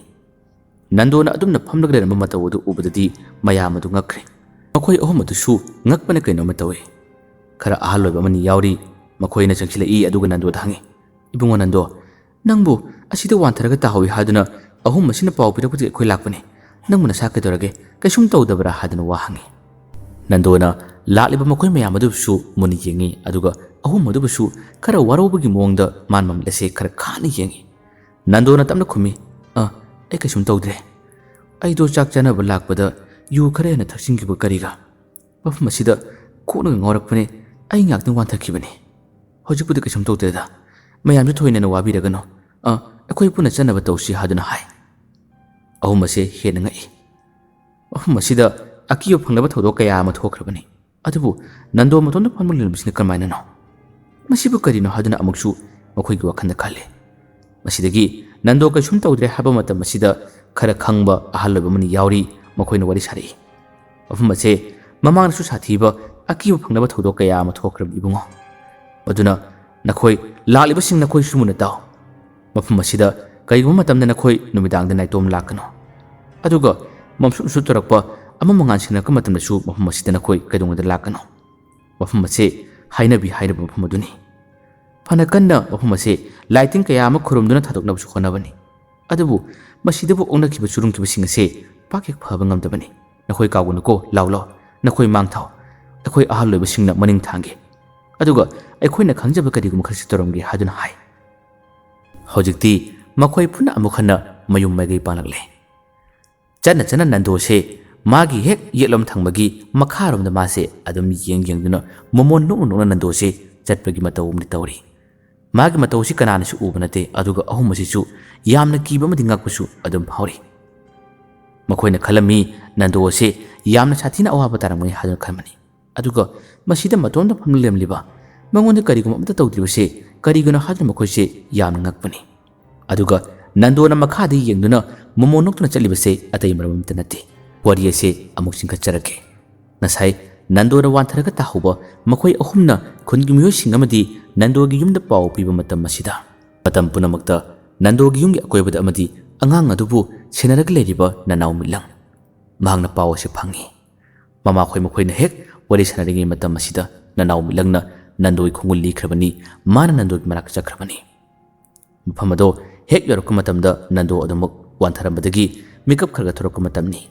ꯅꯟꯗꯣꯅ ꯑꯗꯨꯝꯅ ꯐꯝꯂꯒ ꯂꯩꯔꯝꯕ ꯃꯇꯧ ꯑꯗꯨ ꯎꯕꯗꯗꯤ ꯃꯌꯥꯝ ꯑꯗꯨ ꯉꯛꯈ꯭ꯔꯦ꯫ ꯃꯈꯣꯏ ꯑꯍꯨꯝ ꯑꯗꯨꯁꯨ ꯉꯛꯄꯅ ꯀꯩꯅꯣꯝꯃ ꯇꯧꯏ꯫ ꯈꯔ ꯑꯍꯜ ꯑꯣꯏꯕ ꯑꯃꯅꯤ ꯌꯥꯎꯔꯤ, ꯃꯈꯣꯏꯅ ꯆꯪꯁꯤꯜꯂꯛꯏ, ꯑꯗꯨꯒ ꯅꯟꯗꯣꯗ ꯍꯪꯉꯤ, "ꯏꯕꯨꯡꯉꯣ ꯅꯟꯗꯣ, ꯅꯪꯕꯨ ꯑꯁꯤꯗ ꯋꯥꯟꯊꯔꯒ ꯇꯥꯍꯧꯏ ꯍꯥꯏꯗꯨꯅ ꯑꯍꯨꯝ ꯑꯁꯤꯅ ꯄꯥꯎ ꯄꯤꯔꯛꯄꯗꯒꯤ ꯑꯩꯈꯣꯏ ꯂꯥꯛꯄꯅꯤ꯫ ꯅꯪꯕꯨ ꯅꯁꯥ ꯀꯩꯗꯧꯔꯒꯦ? ꯀꯩꯁꯨꯝ ꯇꯧꯗꯕ꯭ꯔꯥ?" ꯍꯥꯏꯗꯨꯅ ꯋꯥ ꯍꯪꯉꯤ꯫ ꯅꯟꯗꯣꯅ ꯂꯥꯛꯂꯤꯕ ꯃꯈꯣꯏ ꯃꯌꯥꯝ ꯑꯗꯨꯕꯨꯁꯨ ꯃꯨꯟꯅ ꯌꯦꯡꯉꯤ, ꯑꯗꯨꯒ ꯑꯍꯨꯝ ꯑꯗꯨꯕꯨꯁꯨ ꯈꯔ ꯋꯥꯔꯧꯕꯒꯤ ꯃꯑꯣꯡꯗ ꯃꯥꯟ ꯃꯃꯤꯠ ꯑꯁꯦ ꯈꯔ ꯈꯥꯅ ꯌꯦꯡꯉꯤ꯫ ꯅꯟꯗꯣꯅ ꯇꯞꯅ ꯈꯨꯝꯃꯤ, "ꯑ, ꯑꯩ ꯀꯩꯁꯨꯝ ꯇꯧꯗ꯭ꯔꯦ꯫ ꯑꯩꯗꯣ ꯆꯥꯛ ꯆꯥꯅꯕ ꯂꯥꯛꯄꯗ ꯌꯨ ꯈꯔ ꯍꯦꯟꯅ ꯊꯛꯆꯤꯟꯈꯤꯕ ꯀꯔꯤꯒ ꯃꯐꯝ ꯑꯁꯤꯗ ꯀꯣꯛꯅꯒ ꯉꯥꯎꯔꯛꯄꯅꯦ꯫ ꯑꯩ ꯉꯥꯛꯇꯪ ꯋꯥꯟꯊꯈꯤꯕꯅꯤ꯫ ꯍꯧꯖꯤꯛꯄꯨꯗꯤ ꯀꯩꯁꯨꯝ ꯇꯧꯗ꯭ꯔꯦꯗ꯫ ꯃꯌꯥꯝꯁꯨ ꯊꯣꯏꯅ ꯋꯥꯕꯤꯔꯒꯅꯨ꯫ ꯑ, ꯑꯩꯈꯣꯏ ꯄꯨꯟꯅ ꯆꯠꯅꯕ ꯇꯧꯁꯤ" ꯍꯥꯏꯗꯨꯅ ꯍꯥꯏ꯫ ꯑꯍꯨꯝ ꯑꯁꯦ ꯍꯦꯟꯅ ꯉꯛꯏ꯫ ꯃꯐꯝ ꯑꯁꯤꯗ ꯑꯀꯤꯕ ꯐꯪꯂꯕ ꯊꯧꯗꯣꯛ ꯀꯌꯥ ꯑꯃ ꯊꯣꯛꯈ꯭ꯔꯕꯅꯤ꯫ ꯑꯗꯨꯕꯨ ꯅꯟꯗꯣ ꯃꯇꯣꯝꯇ ꯐꯝꯗꯨꯅ ꯂꯩꯔꯝꯕꯁꯤꯅ ꯀꯔꯝꯍꯥꯏꯅꯅꯣ? "ꯃꯁꯤꯕꯨ ꯀꯔꯤꯅꯣ?" ꯍꯥꯏꯗꯨꯅ ꯑꯃꯨꯛꯁꯨ ꯃꯈꯣꯏꯒꯤ ꯋꯥꯈꯜꯗ ꯈꯜꯂꯤ꯫ ꯃꯁꯤꯗꯒꯤ ꯅꯟꯗꯣ ꯀꯩꯁꯨꯝ ꯇꯧꯗ꯭ꯔꯦ ꯍꯥꯏꯕ ꯃꯇꯝ ꯑꯁꯤꯗ ꯈꯔ ꯈꯪꯕ ꯑꯍꯜ ꯑꯣꯏꯕ ꯑꯃꯅꯤ ꯌꯥꯎꯔꯤ, ꯃꯈꯣꯏꯅ ꯋꯥꯔꯤ ꯁꯥꯔꯛꯏ꯫ "ꯃꯐꯝ ꯑꯁꯦ ꯃꯃꯥꯡꯗꯁꯨ ꯁꯥꯊꯤꯕ ꯑꯀꯤꯕ ꯐꯪꯅꯕ ꯊꯧꯗꯣꯛ ꯀꯌꯥ ꯑꯃ ꯊꯣꯛꯈ꯭ꯔꯕꯅꯤ ꯏꯕꯨꯡꯉꯣ꯫ ꯑꯗꯨꯅ ꯅꯈꯣꯏ ꯂꯥꯛꯂꯤꯕꯁꯤꯡ ꯅꯈꯣꯏꯁꯨ ꯃꯨꯟꯅ ꯇꯥꯎ꯫ ꯃꯐꯝ ꯑꯁꯤꯗ ꯀꯔꯤꯒꯨꯝꯕ ꯃꯇꯝꯗ ꯅꯈꯣꯏ ꯅꯨꯃꯤꯗꯥꯡꯗ ꯅꯥꯏꯇꯣꯝ ꯂꯥꯛꯀꯅꯨ꯫ ꯑꯗꯨꯒ ꯃꯝꯁꯨꯠ ꯃꯁꯨꯠ ꯇꯧꯔꯛꯄ ꯑꯃ ꯃꯉꯥꯟ ꯁꯤꯟꯅꯔꯛꯄ ꯃꯇꯝꯗꯁꯨ ꯃꯐꯝ ꯑꯁꯤꯗ ꯅꯈꯣꯏ ꯀꯩꯗꯧꯉꯩꯗ ꯂꯥꯛꯀꯅꯨ꯫ ꯃꯐꯝ ꯑꯁꯦ ꯍꯥꯏꯅꯕꯤ ꯍꯥꯏꯔꯕ ꯃꯐꯝ ꯑꯗꯨꯅꯤ꯫ ꯐꯅ ꯀꯟꯅ ꯃꯐꯝ ꯑꯁꯦ ꯂꯥꯏꯇꯤꯟ ꯀꯌꯥ ꯑꯃ ꯈꯨꯔꯨꯝꯗꯨꯅ ꯊꯥꯗꯣꯛꯅꯕꯁꯨ ꯍꯣꯠꯅꯕꯅꯤ꯫ ꯑꯗꯨꯕꯨ ꯃꯁꯤꯗꯕꯨ ꯑꯣꯛꯅꯈꯤꯕ ꯆꯨꯔꯨꯡꯈꯤꯕꯁꯤꯡ ꯑꯁꯦ ꯄꯥꯛ ꯍꯦꯛ ꯐꯕ ꯉꯝꯗꯕꯅꯤ꯫ ꯅꯈꯣꯏ ꯀꯥꯎꯒꯅꯨꯀꯣ, ꯂꯥꯎ ꯂꯥꯎ꯫ "ꯅꯈꯣꯏ ꯃꯥꯡ ꯊꯥꯎ, ꯑꯩꯈꯣꯏ ꯑꯍꯜ ꯑꯣꯏꯕꯁꯤꯡꯅ ꯃꯅꯤꯡ ꯊꯥꯡꯒꯦ, ꯑꯗꯨꯒ ꯑꯩꯈꯣꯏꯅ ꯈꯪꯖꯕ ꯀꯔꯤꯒꯨꯝꯕ ꯈꯔꯁꯨ ꯇꯧꯔꯝꯒꯦ" ꯍꯥꯏꯗꯨꯅ ꯍꯥꯏ꯫ ꯍꯧꯖꯤꯛꯇꯤ ꯃꯈꯣꯏ ꯄꯨꯟꯅ ꯑꯃꯨꯛ ꯍꯟꯅ ꯃꯌꯨꯝ ꯃꯥꯏꯀꯩ ꯄꯥꯡꯂꯛꯂꯦ꯫ ꯆꯠꯅ ꯆꯠꯅ ꯅꯟꯗꯣꯁꯦ ꯃꯥꯒꯤ ꯍꯦꯛ ꯌꯦꯠꯂꯣꯝ ꯊꯪꯕꯒꯤ ꯃꯈꯥꯔꯣꯝꯗ ꯃꯥꯁꯦ ꯑꯗꯨꯝ ꯌꯦꯡ ꯌꯦꯡꯗꯨꯅ ꯃꯣꯃꯣꯟ ꯅꯣꯛꯅ ꯅꯣꯛꯅ ꯅꯟꯗꯣꯁꯦ ꯆꯠꯄꯒꯤ ꯃꯇꯧ ꯑꯃꯗꯤ ꯇꯧꯔꯤ꯫ ꯃꯥꯒꯤ ꯃꯇꯧꯁꯤ ꯀꯅꯥꯅꯁꯨ ꯎꯕ ꯅꯠꯇꯦ, ꯑꯗꯨꯒ ꯑꯍꯨꯝ ꯑꯁꯤꯁꯨ ꯌꯥꯝꯅ ꯀꯤꯕ ꯑꯃꯗꯤ ꯉꯛꯄꯁꯨ ꯑꯗꯨꯝ ꯐꯥꯎꯔꯤ꯫ ꯃꯈꯣꯏꯅ ꯈꯜꯂꯝꯃꯤ ꯅꯟꯗꯣ ꯑꯁꯦ ꯌꯥꯝꯅ ꯁꯥꯊꯤꯅ ꯑꯋꯥꯕ ꯇꯥꯔꯝꯒꯅꯤ ꯍꯥꯏꯗꯨꯅ ꯈꯟꯕꯅꯤ꯫ ꯑꯗꯨꯒ ꯃꯁꯤꯗ ꯃꯇꯣꯝꯇ ꯐꯝꯂꯒ ꯂꯩꯔꯝꯂꯤꯕ, ꯃꯉꯣꯟꯗ ꯀꯔꯤꯒꯨꯝꯕ ꯑꯃꯠꯇ ꯇꯧꯗ꯭ꯔꯤꯕꯁꯦ ꯀꯔꯤꯒꯤꯅꯣ ꯍꯥꯏꯗꯨꯅ ꯃꯈꯣꯏꯁꯦ ꯌꯥꯝꯅ ꯉꯛꯄꯅꯤ꯫ ꯑꯗꯨꯒ ꯅꯟꯗꯣꯅ ꯃꯈꯥꯗ ꯌꯦꯡꯗꯨꯅ ꯃꯣꯃꯣꯟ ꯅꯣꯛꯇꯨꯅ ꯆꯠꯂꯤꯕꯁꯦ ꯑꯇꯩ ꯃꯔꯝ ꯑꯃꯠꯇ ꯅꯠꯇꯦ꯫ ꯋꯥꯔꯤ ꯑꯁꯦ ꯑꯃꯨꯛ ꯆꯤꯡꯈꯠꯆꯔꯛꯀꯦ꯫ ꯉꯁꯥꯏ ꯅꯟꯗꯣꯅ ꯋꯥꯟꯊꯔꯒ ꯇꯥꯍꯧꯕ ꯃꯈꯣꯏ ꯑꯍꯨꯝꯅ ꯈꯨꯟꯒꯤ ꯃꯤꯑꯣꯏꯁꯤꯡ ꯑꯃꯗꯤ ꯅꯟꯗꯣꯒꯤ ꯌꯨꯝꯗ ꯄꯥꯎ ꯄꯤꯕ ꯃꯇꯝ ꯑꯁꯤꯗ, ꯃꯇꯝ ꯄꯨꯝꯅꯃꯛꯇ ꯅꯟꯗꯣꯒꯤ ꯌꯨꯝꯒꯤ ꯑꯀꯣꯏꯕꯗ ꯑꯃꯗꯤ ꯑꯉꯥꯡ ꯑꯗꯨꯕꯨ ꯁꯦꯟꯅꯔꯒ ꯂꯩꯔꯤꯕ ꯅꯅꯥꯎ ꯃꯤꯠꯂꯪ, ꯃꯍꯥꯛꯅ ꯄꯥꯎ ꯑꯁꯤ ꯐꯪꯉꯤ꯫ ꯃꯃꯥꯈꯣꯏ ꯃꯈꯣꯏꯅ ꯍꯦꯛ ꯋꯥꯔꯤ ꯁꯥꯟꯅꯔꯤꯉꯩ ꯃꯇꯝ ꯑꯁꯤꯗ ꯅꯅꯥꯎ ꯃꯤꯠꯂꯪꯅ ꯅꯟꯗꯣꯒꯤ ꯈꯣꯡꯒꯨꯜ ꯂꯤꯈ꯭ꯔꯕꯅꯤ, ꯃꯥꯅ ꯅꯟꯗꯣꯒꯤ ꯃꯅꯥꯛꯇ ꯆꯠꯈ꯭ꯔꯕꯅꯤ꯫ ꯃꯐꯝ ꯑꯗꯣ ꯍꯦꯛ ꯌꯧꯔꯛꯄ ꯃꯇꯝꯗ ꯅꯟꯗꯣ ꯑꯗꯨꯃꯛ ꯋꯥꯟꯊꯔꯝꯕꯗꯒꯤ ꯃꯤꯀꯞ ꯈꯔꯒ ꯊꯣꯔꯛꯄ ꯃꯇꯝꯅꯤ꯫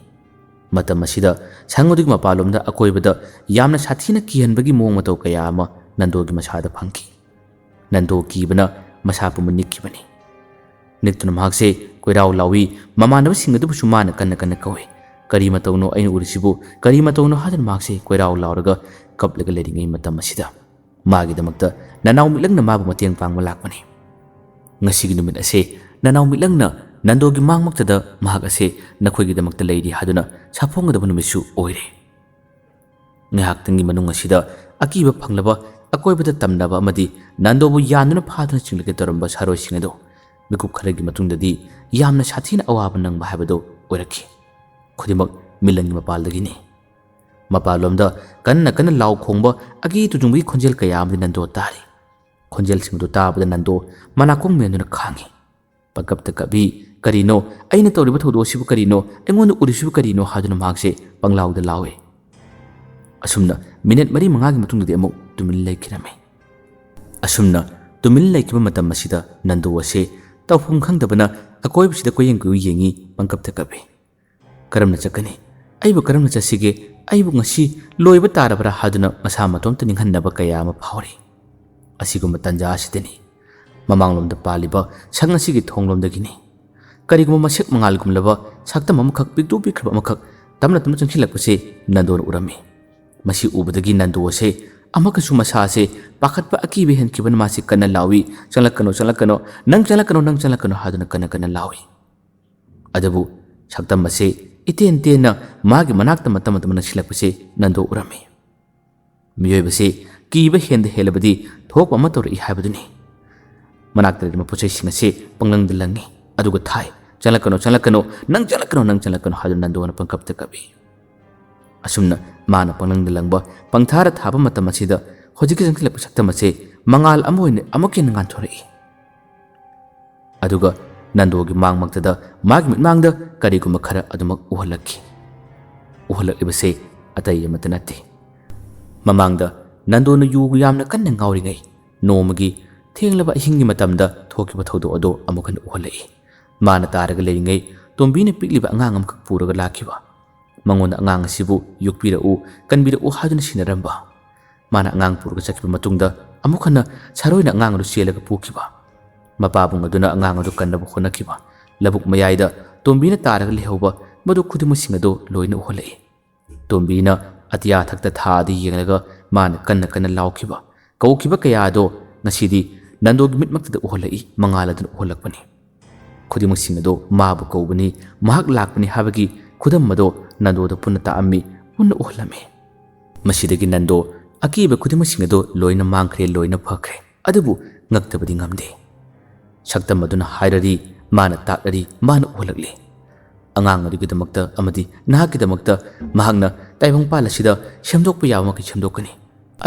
ꯃꯇꯝ ꯑꯁꯤꯗ ꯁꯪ ꯑꯗꯨꯒꯤ ꯃꯄꯥꯟꯂꯣꯝꯗ ꯑꯀꯣꯏꯕꯗ ꯌꯥꯝꯅ ꯁꯥꯊꯤꯅ ꯀꯤꯍꯟꯕꯒꯤ ꯃꯑꯣꯡ ꯃꯇꯧ ꯀꯌꯥ ꯑꯃ ꯅꯟꯗꯣꯒꯤ ꯃꯁꯥꯗ ꯐꯪꯈꯤ꯫ ꯅꯟꯗꯣ ꯀꯤꯕꯅ ꯃꯁꯥ ꯄꯨꯝꯕ ꯅꯤꯛꯈꯤꯕꯅꯤ꯫ ꯅꯤꯛꯇꯨꯅ ꯃꯍꯥꯛꯁꯦ ꯀꯣꯏꯔꯥꯎ ꯂꯥꯎꯏ, ꯃꯃꯥꯟꯅꯕꯁꯤꯡ ꯑꯗꯨꯕꯨꯁꯨ ꯃꯥꯅ ꯀꯟꯅ ꯀꯟꯅ ꯀꯧꯏ꯫ "ꯀꯔꯤ ꯃꯇꯧꯅꯣ ꯑꯩꯅ ꯎꯔꯤꯁꯤꯕꯨ? ꯀꯔꯤ ꯃꯇꯧꯅꯣ?" ꯍꯥꯏꯗꯨꯅ ꯃꯍꯥꯛꯁꯦ ꯀꯣꯏꯔꯥꯎ ꯂꯥꯎꯔꯒ ꯀꯞꯂꯒ ꯂꯩꯔꯤꯉꯩ ꯃꯇꯝ ꯑꯁꯤꯗ ꯃꯥꯒꯤꯗꯃꯛꯇ ꯅꯅꯥꯎ ꯃꯤꯠꯂꯪꯅ ꯃꯥꯕꯨ ꯃꯇꯦꯡ ꯄꯥꯡꯕ ꯂꯥꯛꯄꯅꯤ꯫ ꯉꯁꯤꯒꯤ ꯅꯨꯃꯤꯠ ꯑꯁꯦ ꯅꯅꯥꯎ ꯃꯤꯠꯂꯪꯅ ꯅꯟꯗꯣꯒꯤ ꯃꯥꯡꯃꯛꯇꯗ ꯃꯍꯥꯛ ꯑꯁꯦ ꯅꯈꯣꯏꯒꯤꯗꯃꯛꯇ ꯂꯩꯔꯤ ꯍꯥꯏꯗꯨꯅ ꯁꯥꯐꯣꯡꯒꯗꯕ ꯅꯨꯃꯤꯠꯁꯨ ꯑꯣꯏꯔꯦ꯫ ꯉꯥꯏꯍꯥꯛꯇꯪꯒꯤ ꯃꯅꯨꯡ ꯑꯁꯤꯗ ꯑꯀꯤꯕ ꯐꯪꯂꯕ, ꯑꯀꯣꯏꯕꯗ ꯇꯝꯅꯕ ꯑꯃꯗꯤ ꯅꯟꯗꯣꯕꯨ ꯌꯥꯟꯗꯨꯅ ꯐꯥꯗꯨꯅ ꯆꯤꯡꯂꯛꯀꯦ ꯇꯧꯔꯝꯕ ꯁꯥꯔꯣꯏꯁꯤꯡ ꯑꯗꯨ ꯃꯤꯀꯨꯞ ꯈꯔꯒꯤ ꯃꯇꯨꯡꯗꯗꯤ ꯌꯥꯝꯅ ꯁꯥꯊꯤꯅ ꯑꯋꯥꯕ ꯅꯪꯕ ꯍꯥꯏꯕꯗꯨ ꯑꯣꯏꯔꯛꯈꯤ꯫ ꯈꯨꯗꯤꯡꯃꯛ ꯃꯤꯠꯂꯪꯒꯤ ꯃꯄꯥꯜꯗꯒꯤꯅꯤ꯫ ꯃꯄꯥꯟꯂꯣꯝꯗ ꯀꯟꯅ ꯀꯟꯅ ꯂꯥꯎ ꯈꯣꯡꯕ, ꯑꯀꯤ ꯇꯨꯖꯨꯡꯕꯒꯤ ꯈꯣꯟꯖꯦꯜ ꯀꯌꯥ ꯑꯃꯗꯤ ꯅꯟꯗꯣ ꯇꯥꯔꯤ꯫ ꯈꯣꯟꯖꯦꯜꯁꯤꯡ ꯑꯗꯨ ꯇꯥꯕꯗ ꯅꯟꯗꯣ ꯃꯅꯥꯀꯣꯡ ꯃꯦꯟꯗꯨꯅ ꯈꯥꯡꯉꯤ꯫ ꯄꯪꯀꯞꯇ ꯀꯞꯏ꯫ "ꯀꯔꯤꯅꯣ? ꯑꯩꯅ ꯇꯧꯔꯤꯕ ꯊꯧꯗꯣꯛ ꯑꯁꯤꯕꯨ ꯀꯔꯤꯅꯣ? ꯑꯩꯉꯣꯟꯗ ꯎꯔꯤꯁꯤꯕꯨ ꯀꯔꯤꯅꯣ?" ꯍꯥꯏꯗꯨꯅ ꯃꯍꯥꯛꯁꯦ ꯄꯪꯂꯥꯎꯗ ꯂꯥꯎꯏ꯫ ꯑꯁꯨꯝꯅ ꯃꯤꯅꯤꯠ ꯃꯔꯤ ꯃꯉꯥꯒꯤ ꯃꯇꯨꯡꯗꯗꯤ ꯑꯃꯨꯛ ꯇꯨꯃꯤꯟ ꯂꯩꯈꯤꯔꯝꯃꯤ꯫ ꯑꯁꯨꯝꯅ ꯇꯨꯃꯤꯟ ꯂꯩꯈꯤꯕ ꯃꯇꯝ ꯑꯁꯤꯗ ꯅꯟꯗꯨ ꯑꯁꯦ ꯇꯧꯐꯝ ꯈꯪꯗꯕꯅ ꯑꯀꯣꯏꯕꯁꯤꯗ ꯀꯣꯏꯌꯦꯡ ꯀꯣꯏꯌꯦꯡ ꯌꯦꯡꯉꯤ, ꯄꯪꯀꯞꯇ ꯀꯞꯏ꯫ ꯀꯔꯝꯅ ꯆꯠꯀꯅꯤ? ꯑꯩꯕꯨ ꯀꯔꯝꯅ ꯆꯠꯁꯤꯒꯦ? ꯑꯩꯕꯨ ꯉꯁꯤ ꯂꯣꯏꯕ ꯇꯥꯔꯕ꯭ꯔꯥ ꯍꯥꯏꯗꯨꯅ ꯃꯁꯥ ꯃꯇꯣꯝꯇ ꯅꯤꯡꯍꯟꯅꯕ ꯀꯌꯥ ꯑꯃ ꯐꯥꯎꯔꯤ꯫ ꯑꯁꯤꯒꯨꯝꯕ ꯇꯥꯟꯖꯥ ꯑꯁꯤꯗꯅꯤ ꯃꯃꯥꯡꯂꯣꯝꯗ ꯄꯥꯜꯂꯤꯕ ꯁꯪ ꯑꯁꯤꯒꯤ ꯊꯣꯡꯂꯣꯝꯗꯒꯤꯅꯤ꯫ ꯀꯔꯤꯒꯨꯝꯕ ꯃꯁꯦꯛ ꯃꯉꯥꯜꯒꯨꯝꯂꯕ ꯁꯛꯇꯝ ꯑꯃꯈꯛ, ꯄꯤꯛꯇ꯭ꯔꯨ ꯄꯤꯛꯈ꯭ꯔꯕ ꯑꯃꯈꯛ ꯇꯞꯅ ꯇꯞꯅ ꯆꯪꯁꯤꯜꯂꯛꯄꯁꯦ ꯅꯟꯗꯣꯅ ꯎꯔꯝꯃꯤ꯫ ꯃꯁꯤ ꯎꯕꯗꯒꯤ ꯅꯟꯗꯣ ꯑꯁꯦ ꯑꯃꯨꯛꯀꯁꯨ ꯃꯁꯥ ꯑꯁꯦ ꯄꯥꯈꯠꯄ, ꯑꯀꯤꯕ ꯍꯦꯟꯈꯤꯕꯅ ꯃꯥꯁꯤ ꯀꯟꯅ ꯂꯥꯎꯏ, "ꯆꯪꯂꯛꯀꯅꯨ, ꯆꯪꯂꯛꯀꯅꯨ, ꯅꯪ ꯆꯪꯂꯛꯀꯅꯨ, ꯅꯪ ꯆꯪꯂꯛꯀꯅꯨ" ꯍꯥꯏꯗꯨꯅ ꯀꯟꯅ ꯀꯟꯅ ꯂꯥꯎꯏ꯫ ꯑꯗꯨꯕꯨ ꯁꯛꯇꯝ ꯑꯁꯦ ꯏꯇꯦꯟ ꯇꯦꯟꯅ ꯃꯥꯒꯤ ꯃꯅꯥꯛꯇ ꯃꯇꯝ ꯃꯇꯝ ꯅꯛꯁꯤꯜꯂꯛꯄꯁꯦ ꯅꯟꯗꯣ ꯎꯔꯝꯃꯤ꯫ ꯃꯤꯑꯣꯏꯕꯁꯤ ꯀꯤꯕ ꯍꯦꯟꯗ ꯍꯦꯜꯂꯕꯗꯤ ꯊꯣꯛꯄ ꯑꯃ ꯇꯧꯔꯛꯏ ꯍꯥꯏꯕꯗꯨꯅꯤ꯫ ꯃꯅꯥꯛꯇ ꯂꯩꯔꯝꯕ ꯄꯣꯠꯆꯩꯁꯤꯡ ꯑꯁꯤ ꯄꯪꯂꯪꯗ ꯂꯪꯉꯤ꯫ ꯑꯗꯨꯒ ꯊꯥꯏ, "ꯆꯪꯂꯛꯀꯅꯨ, ꯆꯪꯂꯛꯀꯅꯨ, ꯅꯪ ꯆꯪꯂꯛꯀꯅꯨ, ꯅꯪ ꯆꯪꯂꯛꯀꯅꯨ" ꯍꯥꯏꯗꯨꯅ ꯅꯟꯗꯣꯅ ꯄꯪꯀꯞꯇ ꯀꯞꯏ꯫ ꯑꯁꯨꯝꯅ ꯃꯥꯅ ꯄꯪꯂꯪꯗ ꯂꯪꯕ, ꯄꯪꯊꯥꯔ ꯊꯥꯕ ꯃꯇꯝ ꯑꯁꯤꯗ ꯍꯧꯖꯤꯛꯀꯤ ꯆꯪꯁꯤꯜꯂꯛꯄ ꯁꯛꯇꯝ ꯑꯁꯦ ꯃꯉꯥꯜ ꯑꯃ ꯑꯣꯏꯅ ꯑꯃꯨꯛꯀ ꯍꯦꯟꯅ ꯉꯥꯟꯊꯣꯔꯛꯏ꯫ ꯑꯗꯨꯒ ꯅꯟꯗꯣꯒꯤ ꯃꯥꯡꯃꯛꯇꯗ ꯃꯥꯒꯤ ꯃꯤꯠꯃꯥꯡꯗ ꯀꯔꯤꯒꯨꯝꯕ ꯈꯔ ꯑꯗꯨꯃꯛ ꯎꯍꯜꯂꯛꯈꯤ꯫ ꯎꯍꯜꯂꯛꯂꯤꯕꯁꯦ ꯑꯇꯩ ꯑꯃꯠꯇ ꯅꯠꯇꯦ꯫ ꯃꯃꯥꯡꯗ ꯅꯟꯗꯣꯅ ꯌꯨ ꯌꯥꯝꯅ ꯀꯟꯅ ꯉꯥꯎꯔꯤꯉꯩ ꯅꯣꯡꯃꯒꯤ ꯊꯦꯡꯂꯕ ꯑꯍꯤꯡꯒꯤ ꯃꯇꯝꯗ ꯊꯣꯛꯈꯤꯕ ꯊꯧꯗꯣꯛ ꯑꯗꯨ ꯑꯃꯨꯛ ꯍꯟꯅ ꯎꯍꯜꯂꯛꯏ꯫ ꯃꯥꯅ ꯇꯥꯔꯒ ꯂꯩꯔꯤꯉꯩ ꯇꯣꯝꯕꯤꯅ ꯄꯤꯛꯂꯤꯕ ꯑꯉꯥꯡ ꯑꯃꯈꯛ ꯄꯨꯔꯒ ꯂꯥꯛꯈꯤꯕ꯫ ꯃꯉꯣꯟꯗ ꯑꯉꯥꯡ ꯑꯁꯤꯕꯨ "ꯌꯣꯛꯄꯤꯔꯛꯎ, ꯀꯟꯕꯤꯔꯛꯎ" ꯍꯥꯏꯗꯨꯅ ꯁꯤꯟꯅꯔꯝꯕ꯫ ꯃꯥꯅ ꯑꯉꯥꯡ ꯄꯨꯔꯒ ꯆꯠꯈꯤꯕ ꯃꯇꯨꯡꯗ ꯑꯃꯨꯛ ꯍꯟꯅ ꯁꯥꯔꯣꯏꯅ ꯑꯉꯥꯡ ꯑꯗꯨ ꯆꯦꯜꯂꯒ ꯄꯨꯈꯤꯕ꯫ ꯃꯄꯥꯕꯨꯡ ꯑꯗꯨꯅ ꯑꯉꯥꯡ ꯑꯗꯨ ꯀꯟꯅꯕ ꯍꯣꯠꯅꯈꯤꯕ꯫ ꯂꯧꯕꯨꯛ ꯃꯌꯥꯏꯗ ꯇꯣꯝꯕꯤꯅ ꯇꯥꯔꯒ ꯂꯩꯍꯧꯕ ꯃꯗꯨ ꯈꯨꯗꯤꯡꯃꯛꯁꯤꯡ ꯑꯗꯨ ꯂꯣꯏꯅ ꯎꯍꯜꯂꯛꯏ꯫ ꯇꯣꯝꯕꯤꯅ ꯑꯇꯤꯌꯥ ꯊꯛꯇ ꯊꯥꯗ ꯌꯦꯡꯂꯒ ꯃꯥꯅ ꯀꯟꯅ ꯀꯟꯅ ꯂꯥꯎꯈꯤꯕ, ꯀꯧꯈꯤꯕ ꯀꯌꯥ ꯑꯗꯣ ꯉꯁꯤꯗꯤ ꯅꯟꯗꯣꯒꯤ ꯃꯤꯠꯃꯛꯇꯗ ꯎꯍꯜꯂꯛꯏ, ꯃꯉꯥꯜ ꯑꯗꯨꯅ ꯎꯍꯜꯂꯛꯄꯅꯤ꯫ ꯈꯨꯗꯤꯡꯃꯛꯁꯤꯡ ꯑꯗꯣ ꯃꯥꯕꯨ ꯀꯧꯕꯅꯤ, ꯃꯍꯥꯛ ꯂꯥꯛꯄꯅꯤ ꯍꯥꯏꯕꯒꯤ ꯈꯨꯗꯝ ꯑꯗꯣ ꯅꯟꯗꯣꯗ ꯄꯨꯟꯅ ꯇꯥꯛꯑꯝꯃꯤ, ꯄꯨꯟꯅ ꯎꯍꯜꯂꯝꯃꯤ꯫ ꯃꯁꯤꯗꯒꯤ ꯅꯟꯗꯣ ꯑꯀꯤꯕ ꯈꯨꯗꯤꯡꯃꯛꯁꯤꯡ ꯑꯗꯣ ꯂꯣꯏꯅ ꯃꯥꯡꯈ꯭ꯔꯦ, ꯂꯣꯏꯅ ꯐꯈ꯭ꯔꯦ꯫ ꯑꯗꯨꯕꯨ ꯉꯛꯇꯕꯗꯤ ꯉꯝꯗꯦ꯫ ꯁꯛꯇꯝ ꯑꯗꯨꯅ ꯍꯥꯏꯔꯔꯤ, ꯃꯥꯅ ꯇꯥꯛꯂꯔꯤ, ꯃꯥꯅ ꯎꯍꯜꯂꯛꯂꯤ꯫ ꯑꯉꯥꯡ ꯑꯗꯨꯒꯤꯗꯃꯛꯇ ꯑꯃꯗꯤ ꯅꯍꯥꯛꯀꯤꯗꯃꯛꯇ ꯃꯍꯥꯛꯅ ꯇꯥꯏꯕꯪꯄꯥꯜ ꯑꯁꯤꯗ ꯁꯦꯝꯗꯣꯛꯄ ꯌꯥꯕ ꯃꯈꯩ ꯁꯦꯝꯗꯣꯛꯀꯅꯤ꯫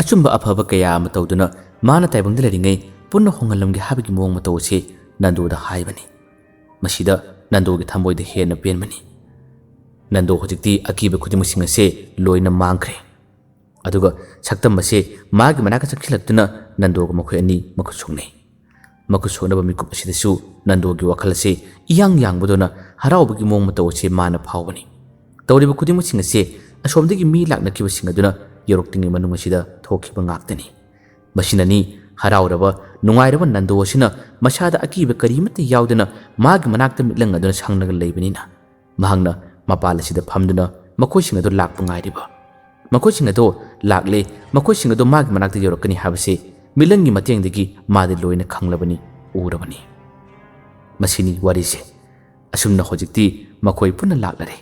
ꯑꯆꯨꯝꯕ ꯑꯐꯕ ꯀꯌꯥ ꯑꯃ ꯇꯧꯗꯨꯅ ꯃꯥꯅ ꯇꯥꯏꯕꯪꯗ ꯂꯩꯔꯤꯉꯩ ꯄꯨꯟꯅ ꯍꯣꯡꯍꯜꯂꯝꯒꯦ ꯍꯥꯏꯕꯒꯤ ꯃꯑꯣꯡ ꯃꯇꯧ ꯑꯁꯤ ꯅꯟꯗꯣꯗ ꯍꯥꯏꯕꯅꯤ꯫ ꯃꯁꯤꯗ ꯅꯟꯗꯣꯒꯤ ꯊꯃꯣꯏꯗ ꯍꯦꯟꯅ ꯄꯦꯟꯕꯅꯤ꯫ ꯅꯟꯗꯣ ꯍꯧꯖꯤꯛꯇꯤ ꯑꯀꯤꯕ ꯈꯨꯗꯤꯡꯃꯛꯁꯤꯡ ꯑꯁꯦ ꯂꯣꯏꯅ ꯃꯥꯡꯈ꯭ꯔꯦ꯫ ꯑꯗꯨꯒ ꯁꯛꯇꯝ ꯑꯁꯦ ꯃꯥꯒꯤ ꯃꯅꯥꯛꯇ ꯆꯪꯁꯤꯜꯂꯛꯇꯨꯅ ꯅꯟꯗꯣꯒ ꯃꯈꯣꯏ ꯑꯅꯤ ꯃꯈꯨꯠ ꯁꯣꯛꯅꯩ꯫ ꯃꯈꯨꯠ ꯁꯣꯛꯅꯕ ꯃꯤꯀꯨꯞ ꯑꯁꯤꯗꯁꯨ ꯅꯟꯗꯣꯒꯤ ꯋꯥꯈꯜ ꯑꯁꯤ ꯏꯌꯥꯡ ꯌꯥꯡꯕꯗꯧꯅ ꯍꯔꯥꯎꯕꯒꯤ ꯃꯑꯣꯡ ꯃꯇꯧ ꯑꯁꯤ ꯃꯥꯅ ꯐꯥꯎꯕꯅꯤ꯫ ꯇꯧꯔꯤꯕ ꯈꯨꯗꯤꯡꯃꯛꯁꯤꯡ ꯑꯁꯤ ꯑꯁꯣꯝꯗꯒꯤ ꯃꯤ ꯂꯥꯛꯅꯈꯤꯕꯁꯤꯡ ꯑꯗꯨꯅ ꯌꯧꯔꯛꯇ꯭ꯔꯤꯉꯩ ꯃꯅꯨꯡ ꯑꯁꯤꯗ ꯊꯣꯛꯈꯤꯕ ꯉꯥꯛꯇꯅꯤ꯫ ꯃꯁꯤꯅꯅꯤ ꯍꯔꯥꯎꯔꯕ ꯅꯨꯡꯉꯥꯏꯔꯕ ꯅꯟꯗꯣ ꯑꯁꯤꯅ ꯃꯁꯥꯗ ꯑꯀꯤꯕ ꯀꯔꯤꯃꯠꯇ ꯌꯥꯎꯗꯅ ꯃꯥꯒꯤ ꯃꯅꯥꯛꯇ ꯃꯤꯠꯂꯪ ꯑꯗꯨꯅ ꯁꯪꯂꯒ ꯂꯩꯕꯅꯤꯅ꯫ ꯃꯍꯥꯛꯅ ꯃꯄꯥꯟ ꯑꯁꯤꯗ ꯐꯝꯗꯨꯅ ꯃꯈꯣꯏꯁꯤꯡ ꯑꯗꯨ ꯂꯥꯛꯄ ꯉꯥꯏꯔꯤꯕ꯫ ꯃꯈꯣꯏꯁꯤꯡ ꯑꯗꯨ ꯂꯥꯛꯂꯦ, ꯃꯈꯣꯏꯁꯤꯡ ꯑꯗꯨ ꯃꯥꯒꯤ ꯃꯅꯥꯛꯇ ꯌꯧꯔꯛꯀꯅꯤ ꯍꯥꯏꯕꯁꯤ ꯃꯤꯠꯂꯪꯒꯤ ꯃꯇꯦꯡꯗꯒꯤ ꯃꯥꯗꯤ ꯂꯣꯏꯅ ꯈꯪꯂꯕꯅꯤ, ꯎꯔꯕꯅꯤ꯫ ꯃꯁꯤꯅꯤ ꯋꯥꯔꯤꯁꯦ꯫ ꯑꯁꯨꯝꯅ ꯍꯧꯖꯤꯛꯇꯤ ꯃꯈꯣꯏ ꯄꯨꯟꯅ ꯂꯥꯛꯂꯔꯦ꯫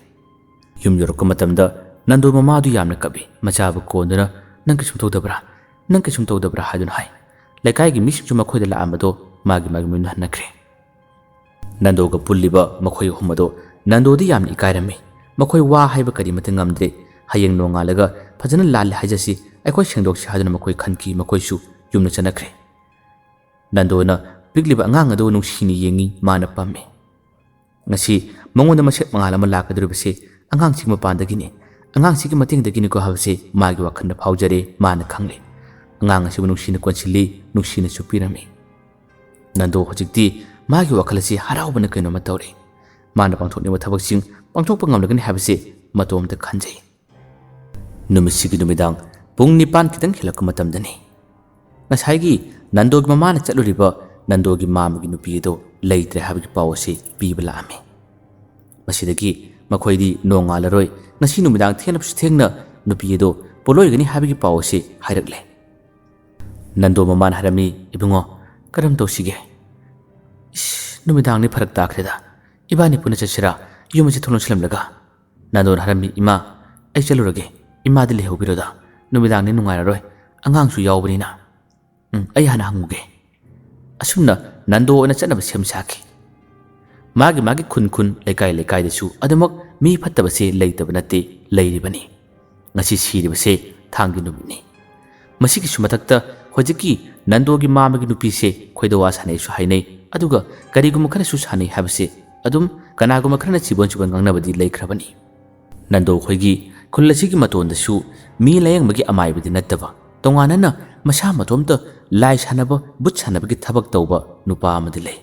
ꯌꯨꯝ ꯌꯧꯔꯛꯄ ꯃꯇꯝꯗ ꯅꯟꯗꯣ ꯃꯃꯥꯗꯨ ꯌꯥꯝꯅ ꯀꯞꯏ꯫ ꯃꯆꯥꯕꯨ ꯀꯣꯟꯗꯨꯅ, "ꯅꯪ ꯀꯩꯁꯨꯝ ꯇꯧꯗꯕ꯭ꯔꯥ? ꯅꯪ ꯀꯩꯁꯨꯝ ꯇꯧꯗꯕ꯭ꯔꯥ?" ꯍꯥꯏꯗꯨꯅ ꯍꯥꯏ꯫ ꯂꯩꯀꯥꯏꯒꯤ ꯃꯤꯁꯤꯡꯁꯨ ꯃꯈꯣꯏꯗ ꯂꯥꯛꯑꯝꯕꯗꯣ ꯃꯥꯒꯤ ꯃꯥꯒꯤ ꯃꯌꯨꯝꯗ ꯍꯟꯅꯈ꯭ꯔꯦ꯫ ꯅꯟꯗꯣꯒ ꯄꯨꯜꯂꯤꯕ ꯃꯈꯣꯏ ꯑꯍꯨꯝ ꯑꯗꯣ ꯅꯟꯗꯣꯗꯤ ꯌꯥꯝꯅ ꯏꯀꯥꯏꯔꯝꯃꯤ꯫ ꯃꯈꯣꯏ ꯋꯥ ꯍꯥꯏꯕ ꯀꯔꯤꯃꯠꯇ ꯉꯝꯗ꯭ꯔꯦ꯫ "ꯍꯌꯦꯡ ꯅꯣꯡꯉꯥꯜꯂꯒ ꯐꯖꯅ ꯂꯥꯜꯂꯦ ꯍꯥꯏꯖꯁꯤ, ꯑꯩꯈꯣꯏ ꯁꯦꯡꯗꯣꯛꯁꯤ" ꯍꯥꯏꯗꯨꯅ ꯃꯈꯣꯏ ꯈꯟꯈꯤ꯫ ꯃꯈꯣꯏꯁꯨ ꯌꯨꯝꯗ ꯆꯠꯅꯈ꯭ꯔꯦ꯫ ꯅꯟꯗꯣꯅ ꯄꯤꯛꯂꯤꯕ ꯑꯉꯥꯡ ꯑꯗꯨ ꯅꯨꯡꯁꯤꯅ ꯌꯦꯡꯉꯤ꯫ ꯃꯥꯅ ꯄꯝꯃꯤ꯫ ꯉꯁꯤ ꯃꯉꯣꯟꯗ ꯃꯁꯛ ꯃꯉꯥꯜ ꯑꯃ ꯂꯥꯛꯀꯗꯧꯔꯤꯕꯁꯤ ꯑꯉꯥꯡꯁꯤꯒꯤ ꯃꯄꯥꯟꯗꯒꯤꯅꯤ, ꯑꯉꯥꯡꯁꯤꯒꯤ ꯃꯇꯦꯡꯗꯒꯤꯅꯤꯀꯣ ꯍꯥꯏꯕꯁꯤ ꯃꯥꯒꯤ ꯋꯥꯈꯜꯗ ꯐꯥꯎꯖꯔꯦ꯫ ꯃꯥꯅ ꯈꯪꯂꯦ꯫ ꯑꯉꯥꯡ ꯑꯁꯤꯕꯨ ꯅꯨꯡꯁꯤꯅ ꯀꯣꯟꯁꯤꯜꯂꯤ, ꯅꯨꯡꯁꯤꯅꯁꯨ ꯄꯤꯔꯝꯃꯤ꯫ ꯅꯟꯗꯣ ꯍꯧꯖꯤꯛꯇꯤ ꯃꯥꯒꯤ ꯋꯥꯈꯜ ꯑꯁꯤ ꯍꯔꯥꯎꯕꯅ ꯀꯩꯅꯣꯝꯃ ꯇꯧꯔꯦ꯫ ꯃꯥꯅ ꯄꯥꯡꯊꯣꯛꯅꯤꯡꯕ ꯊꯕꯛꯁꯤꯡ ꯄꯥꯡꯊꯣꯛꯄ ꯉꯝꯂꯒꯅꯤ ꯍꯥꯏꯕꯁꯤ ꯃꯇꯣꯝꯇ ꯈꯟꯖꯩ꯫ ꯅꯨꯃꯤꯠꯁꯤꯒꯤ ꯅꯨꯃꯤꯗꯥꯡ ꯄꯨꯡ ꯅꯤꯄꯥꯟ ꯈꯤꯇꯪ ꯍꯦꯜꯂꯛꯄ ꯃꯇꯝꯗꯅꯤ꯫ ꯉꯁꯥꯏꯒꯤ ꯅꯟꯗꯣꯒꯤ ꯃꯃꯥꯅ ꯆꯠꯂꯨꯔꯤꯕ ꯅꯟꯗꯣꯒꯤ ꯃꯥꯃꯒꯤ ꯅꯨꯄꯤ ꯑꯗꯨ ꯂꯩꯇ꯭ꯔꯦ ꯍꯥꯏꯕꯒꯤ ꯄꯥꯎ ꯑꯁꯤ ꯄꯤꯕ ꯂꯥꯛꯑꯝꯃꯤ꯫ ꯃꯁꯤꯗꯒꯤ ꯃꯈꯣꯏꯗꯤ ꯅꯣꯡꯉꯥꯜꯂꯔꯣꯏ, ꯉꯁꯤ ꯅꯨꯃꯤꯗꯥꯡ ꯊꯦꯡꯂꯕꯁꯨ ꯊꯦꯡꯅ ꯅꯨꯄꯤ ꯑꯗꯨ ꯄꯣꯠꯂꯣꯏꯒꯅꯤ ꯍꯥꯏꯕꯒꯤ ꯄꯥꯎ ꯑꯁꯤ ꯍꯥꯏꯔꯛꯂꯦ꯫ ꯅꯟꯗꯣ ꯃꯃꯥꯅ ꯍꯥꯏꯔꯝꯃꯤ, "ꯏꯕꯨꯡꯉꯣ, ꯀꯔꯝ ꯇꯧꯁꯤꯒꯦ? ꯏꯁ, ꯅꯨꯃꯤꯗꯥꯡꯅꯤ ꯐꯔꯛ ꯇꯥꯈ꯭ꯔꯦꯗ꯫ ꯏꯕꯥꯅꯤ ꯄꯨꯟꯅ ꯆꯠꯁꯤꯔꯥ? ꯌꯨꯝ ꯑꯁꯤ ꯊꯣꯡ ꯂꯣꯟꯁꯤꯜꯂꯝꯂꯒ?" ꯅꯟꯗꯣꯅ ꯍꯥꯏꯔꯝꯃꯤ, "ꯏꯃꯥ, ꯑꯩ ꯆꯠꯂꯨꯔꯒꯦ꯫ ꯏꯃꯥꯗꯤ ꯂꯩꯍꯧꯕꯤꯔꯣꯗ꯫ ꯅꯨꯃꯤꯗꯥꯡꯅꯤ ꯅꯨꯡꯉꯥꯏꯔꯔꯣꯏ꯫ ꯑꯉꯥꯡꯁꯨ ꯌꯥꯎꯕꯅꯤꯅ꯫ ꯎꯝ, ꯑꯩ ꯍꯥꯟꯅ ꯍꯪꯉꯨꯒꯦ꯫" ꯑꯁꯨꯝꯅ ꯅꯟꯗꯣ ꯑꯣꯏꯅ ꯆꯠꯅꯕ ꯁꯦꯝ ꯁꯥꯈꯤ꯫ ꯃꯥꯒꯤ ꯃꯥꯒꯤ ꯈꯨꯟ ꯈꯨꯟ, ꯂꯩꯀꯥꯏ ꯂꯩꯀꯥꯏꯗꯁꯨ ꯑꯗꯨꯃꯛ ꯃꯤ ꯐꯠꯇꯕꯁꯦ ꯂꯩꯇꯕ ꯅꯠꯇꯦ, ꯂꯩꯔꯤꯕꯅꯤ꯫ ꯉꯁꯤ ꯁꯤꯔꯤꯕꯁꯦ ꯊꯥꯡꯒꯤ ꯅꯨꯃꯤꯠꯅꯤ꯫ ꯃꯁꯤꯒꯤꯁꯨ ꯃꯊꯛꯇ ꯍꯧꯖꯤꯛꯀꯤ ꯅꯟꯗꯣꯒꯤ ꯃꯥꯃꯒꯤ ꯅꯨꯄꯤꯁꯦ ꯈꯣꯏꯗꯧ ꯋꯥ ꯁꯥꯟꯅꯩꯁꯨ ꯍꯥꯏꯅꯩ, ꯑꯗꯨꯒ ꯀꯔꯤꯒꯨꯝꯕ ꯈꯔꯁꯨ ꯁꯥꯟꯅꯩ ꯍꯥꯏꯕꯁꯦ ꯑꯗꯨꯝ ꯀꯅꯥꯒꯨꯝꯕ ꯈꯔꯅ ꯆꯤꯕꯣꯟ ꯆꯤꯕꯣꯟ ꯉꯥꯡꯅꯕꯗꯤ ꯂꯩꯈ꯭ꯔꯕꯅꯤ꯫ ꯅꯟꯗꯣ ꯑꯩꯈꯣꯏꯒꯤ ꯈꯨꯜ ꯑꯁꯤꯒꯤ ꯃꯇꯣꯟꯗꯁꯨ ꯃꯤ ꯂꯥꯌꯦꯡꯕꯒꯤ ꯑꯃꯥꯏꯕꯗꯤ ꯅꯠꯇꯕ, ꯇꯣꯉꯥꯟꯅꯅ ꯃꯁꯥ ꯃꯇꯣꯝꯇ ꯂꯥꯏ ꯁꯥꯟꯅꯕ, ꯚꯨꯠ ꯁꯥꯟꯅꯕꯒꯤ ꯊꯕꯛ ꯇꯧꯕ ꯅꯨꯄꯥ ꯑꯃꯗꯤ ꯂꯩ꯫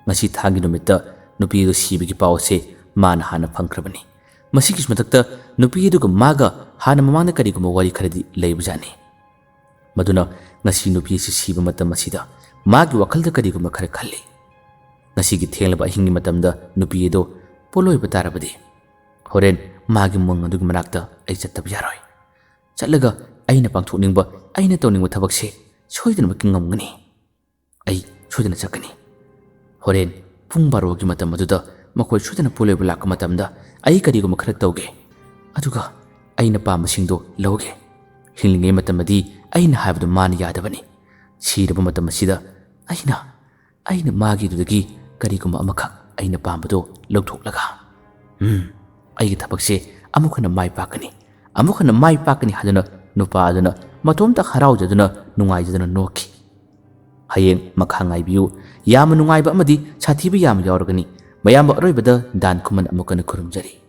ꯉꯁꯤ ꯊꯥꯡꯒꯤ ꯅꯨꯃꯤꯠꯇ ꯅꯨꯄꯤ ꯑꯗꯨ ꯁꯤꯕꯒꯤ ꯄꯥꯎ ꯑꯁꯦ ꯃꯥꯅ ꯍꯥꯟꯅ ꯐꯪꯈ꯭ꯔꯕꯅꯤ꯫ ꯃꯁꯤꯒꯤꯁꯨ ꯃꯊꯛꯇ ꯅꯨꯄꯤ ꯑꯗꯨꯒ ꯃꯥꯒ ꯍꯥꯟꯅ ꯃꯃꯥꯡꯗ ꯀꯔꯤꯒꯨꯝꯕ ꯋꯥꯔꯤ ꯈꯔꯗꯤ ꯂꯩꯕꯖꯥꯠꯅꯤ꯫ ꯃꯗꯨꯅ ꯉꯁꯤ ꯅꯨꯄꯤ ꯑꯁꯤ ꯁꯤꯕ ꯃꯇꯝ ꯑꯁꯤꯗ ꯃꯥꯒꯤ ꯋꯥꯈꯜꯗ ꯀꯔꯤꯒꯨꯝꯕ ꯈꯔ ꯈꯜꯂꯤ꯫ ꯉꯁꯤꯒꯤ ꯊꯦꯡꯂꯕ ꯑꯍꯤꯡꯒꯤ ꯃꯇꯝꯗ ꯅꯨꯄꯤ ꯑꯗꯣ ꯄꯣꯠꯂꯣꯏꯕ ꯇꯥꯔꯕꯗꯤ ꯍꯣꯔꯦꯟ ꯃꯥꯒꯤ ꯃꯪ ꯑꯗꯨꯒꯤ ꯃꯅꯥꯛꯇ ꯑꯩ ꯆꯠꯇꯕ ꯌꯥꯔꯣꯏ꯫ ꯆꯠꯂꯒ ꯑꯩꯅ ꯄꯥꯡꯊꯣꯛꯅꯤꯡꯕ, ꯑꯩꯅ ꯇꯧꯅꯤꯡꯕ ꯊꯕꯛꯁꯦ ꯁꯣꯏꯗꯅꯃꯛꯀꯤ ꯉꯝꯒꯅꯤ꯫ ꯑꯩ ꯁꯣꯏꯗꯅ ꯆꯠꯀꯅꯤ꯫ ꯍꯣꯔꯦꯟ ꯄꯨꯡ ꯕꯥꯔꯣꯒꯤ ꯃꯇꯝ ꯑꯗꯨꯗ ꯃꯈꯣꯏ ꯁꯣꯏꯗꯅ ꯄꯣꯠꯂꯣꯏꯕ ꯂꯥꯛꯄ ꯃꯇꯝꯗ ꯑꯩ ꯀꯔꯤꯒꯨꯝꯕ ꯈꯔ ꯇꯧꯒꯦ, ꯑꯗꯨꯒ ꯑꯩꯅ ꯄꯥꯝꯕꯁꯤꯡꯗꯣ ꯂꯧꯒꯦ꯫ ꯍꯤꯡꯂꯤꯉꯩ ꯃꯇꯝꯗꯗꯤ ꯑꯩꯅ ꯍꯥꯏꯕꯗꯨ ꯃꯥꯅ ꯌꯥꯗꯕꯅꯤ꯫ ꯁꯤꯔꯕ ꯃꯇꯝ ꯑꯁꯤꯗ ꯑꯩꯅ, ꯑꯩꯅ ꯃꯥꯒꯤꯗꯨꯗꯒꯤ ꯀꯔꯤꯒꯨꯝꯕ ꯑꯃꯈꯛ ꯑꯩꯅ ꯄꯥꯝꯕꯗꯣ ꯂꯧꯊꯣꯛꯂꯒ, ꯎꯝ, ꯑꯩꯒꯤ ꯊꯕꯛꯁꯦ ꯑꯃꯨꯛ ꯍꯟꯅ ꯃꯥꯏ ꯄꯥꯛꯀꯅꯤ, ꯑꯃꯨꯛ ꯍꯟꯅ ꯃꯥꯏ ꯄꯥꯛꯀꯅꯤ ꯍꯥꯏꯗꯨꯅ ꯅꯨꯄꯥ ꯑꯗꯨꯅ ꯃꯇꯣꯝꯇ ꯍꯔꯥꯎꯖꯗꯨꯅ, ꯅꯨꯡꯉꯥꯏꯖꯗꯨꯅ ꯅꯣꯛꯈꯤ꯫ ꯍꯌꯦꯡ ꯃꯈꯥ ꯉꯥꯏꯕꯤꯌꯨ꯫ ꯌꯥꯝꯅ ꯅꯨꯡꯉꯥꯏꯕ ꯑꯃꯗꯤ ꯁꯥꯊꯤꯕ ꯌꯥꯝꯅ ꯌꯥꯎꯔꯒꯅꯤ꯫ ꯃꯌꯥꯝꯕ ꯑꯔꯣꯏꯕꯗ ꯗꯥꯟ ꯈꯨꯃꯟ ꯑꯃꯨꯛ ꯍꯟꯅ ꯈꯨꯔꯨꯝꯖꯔꯤ꯫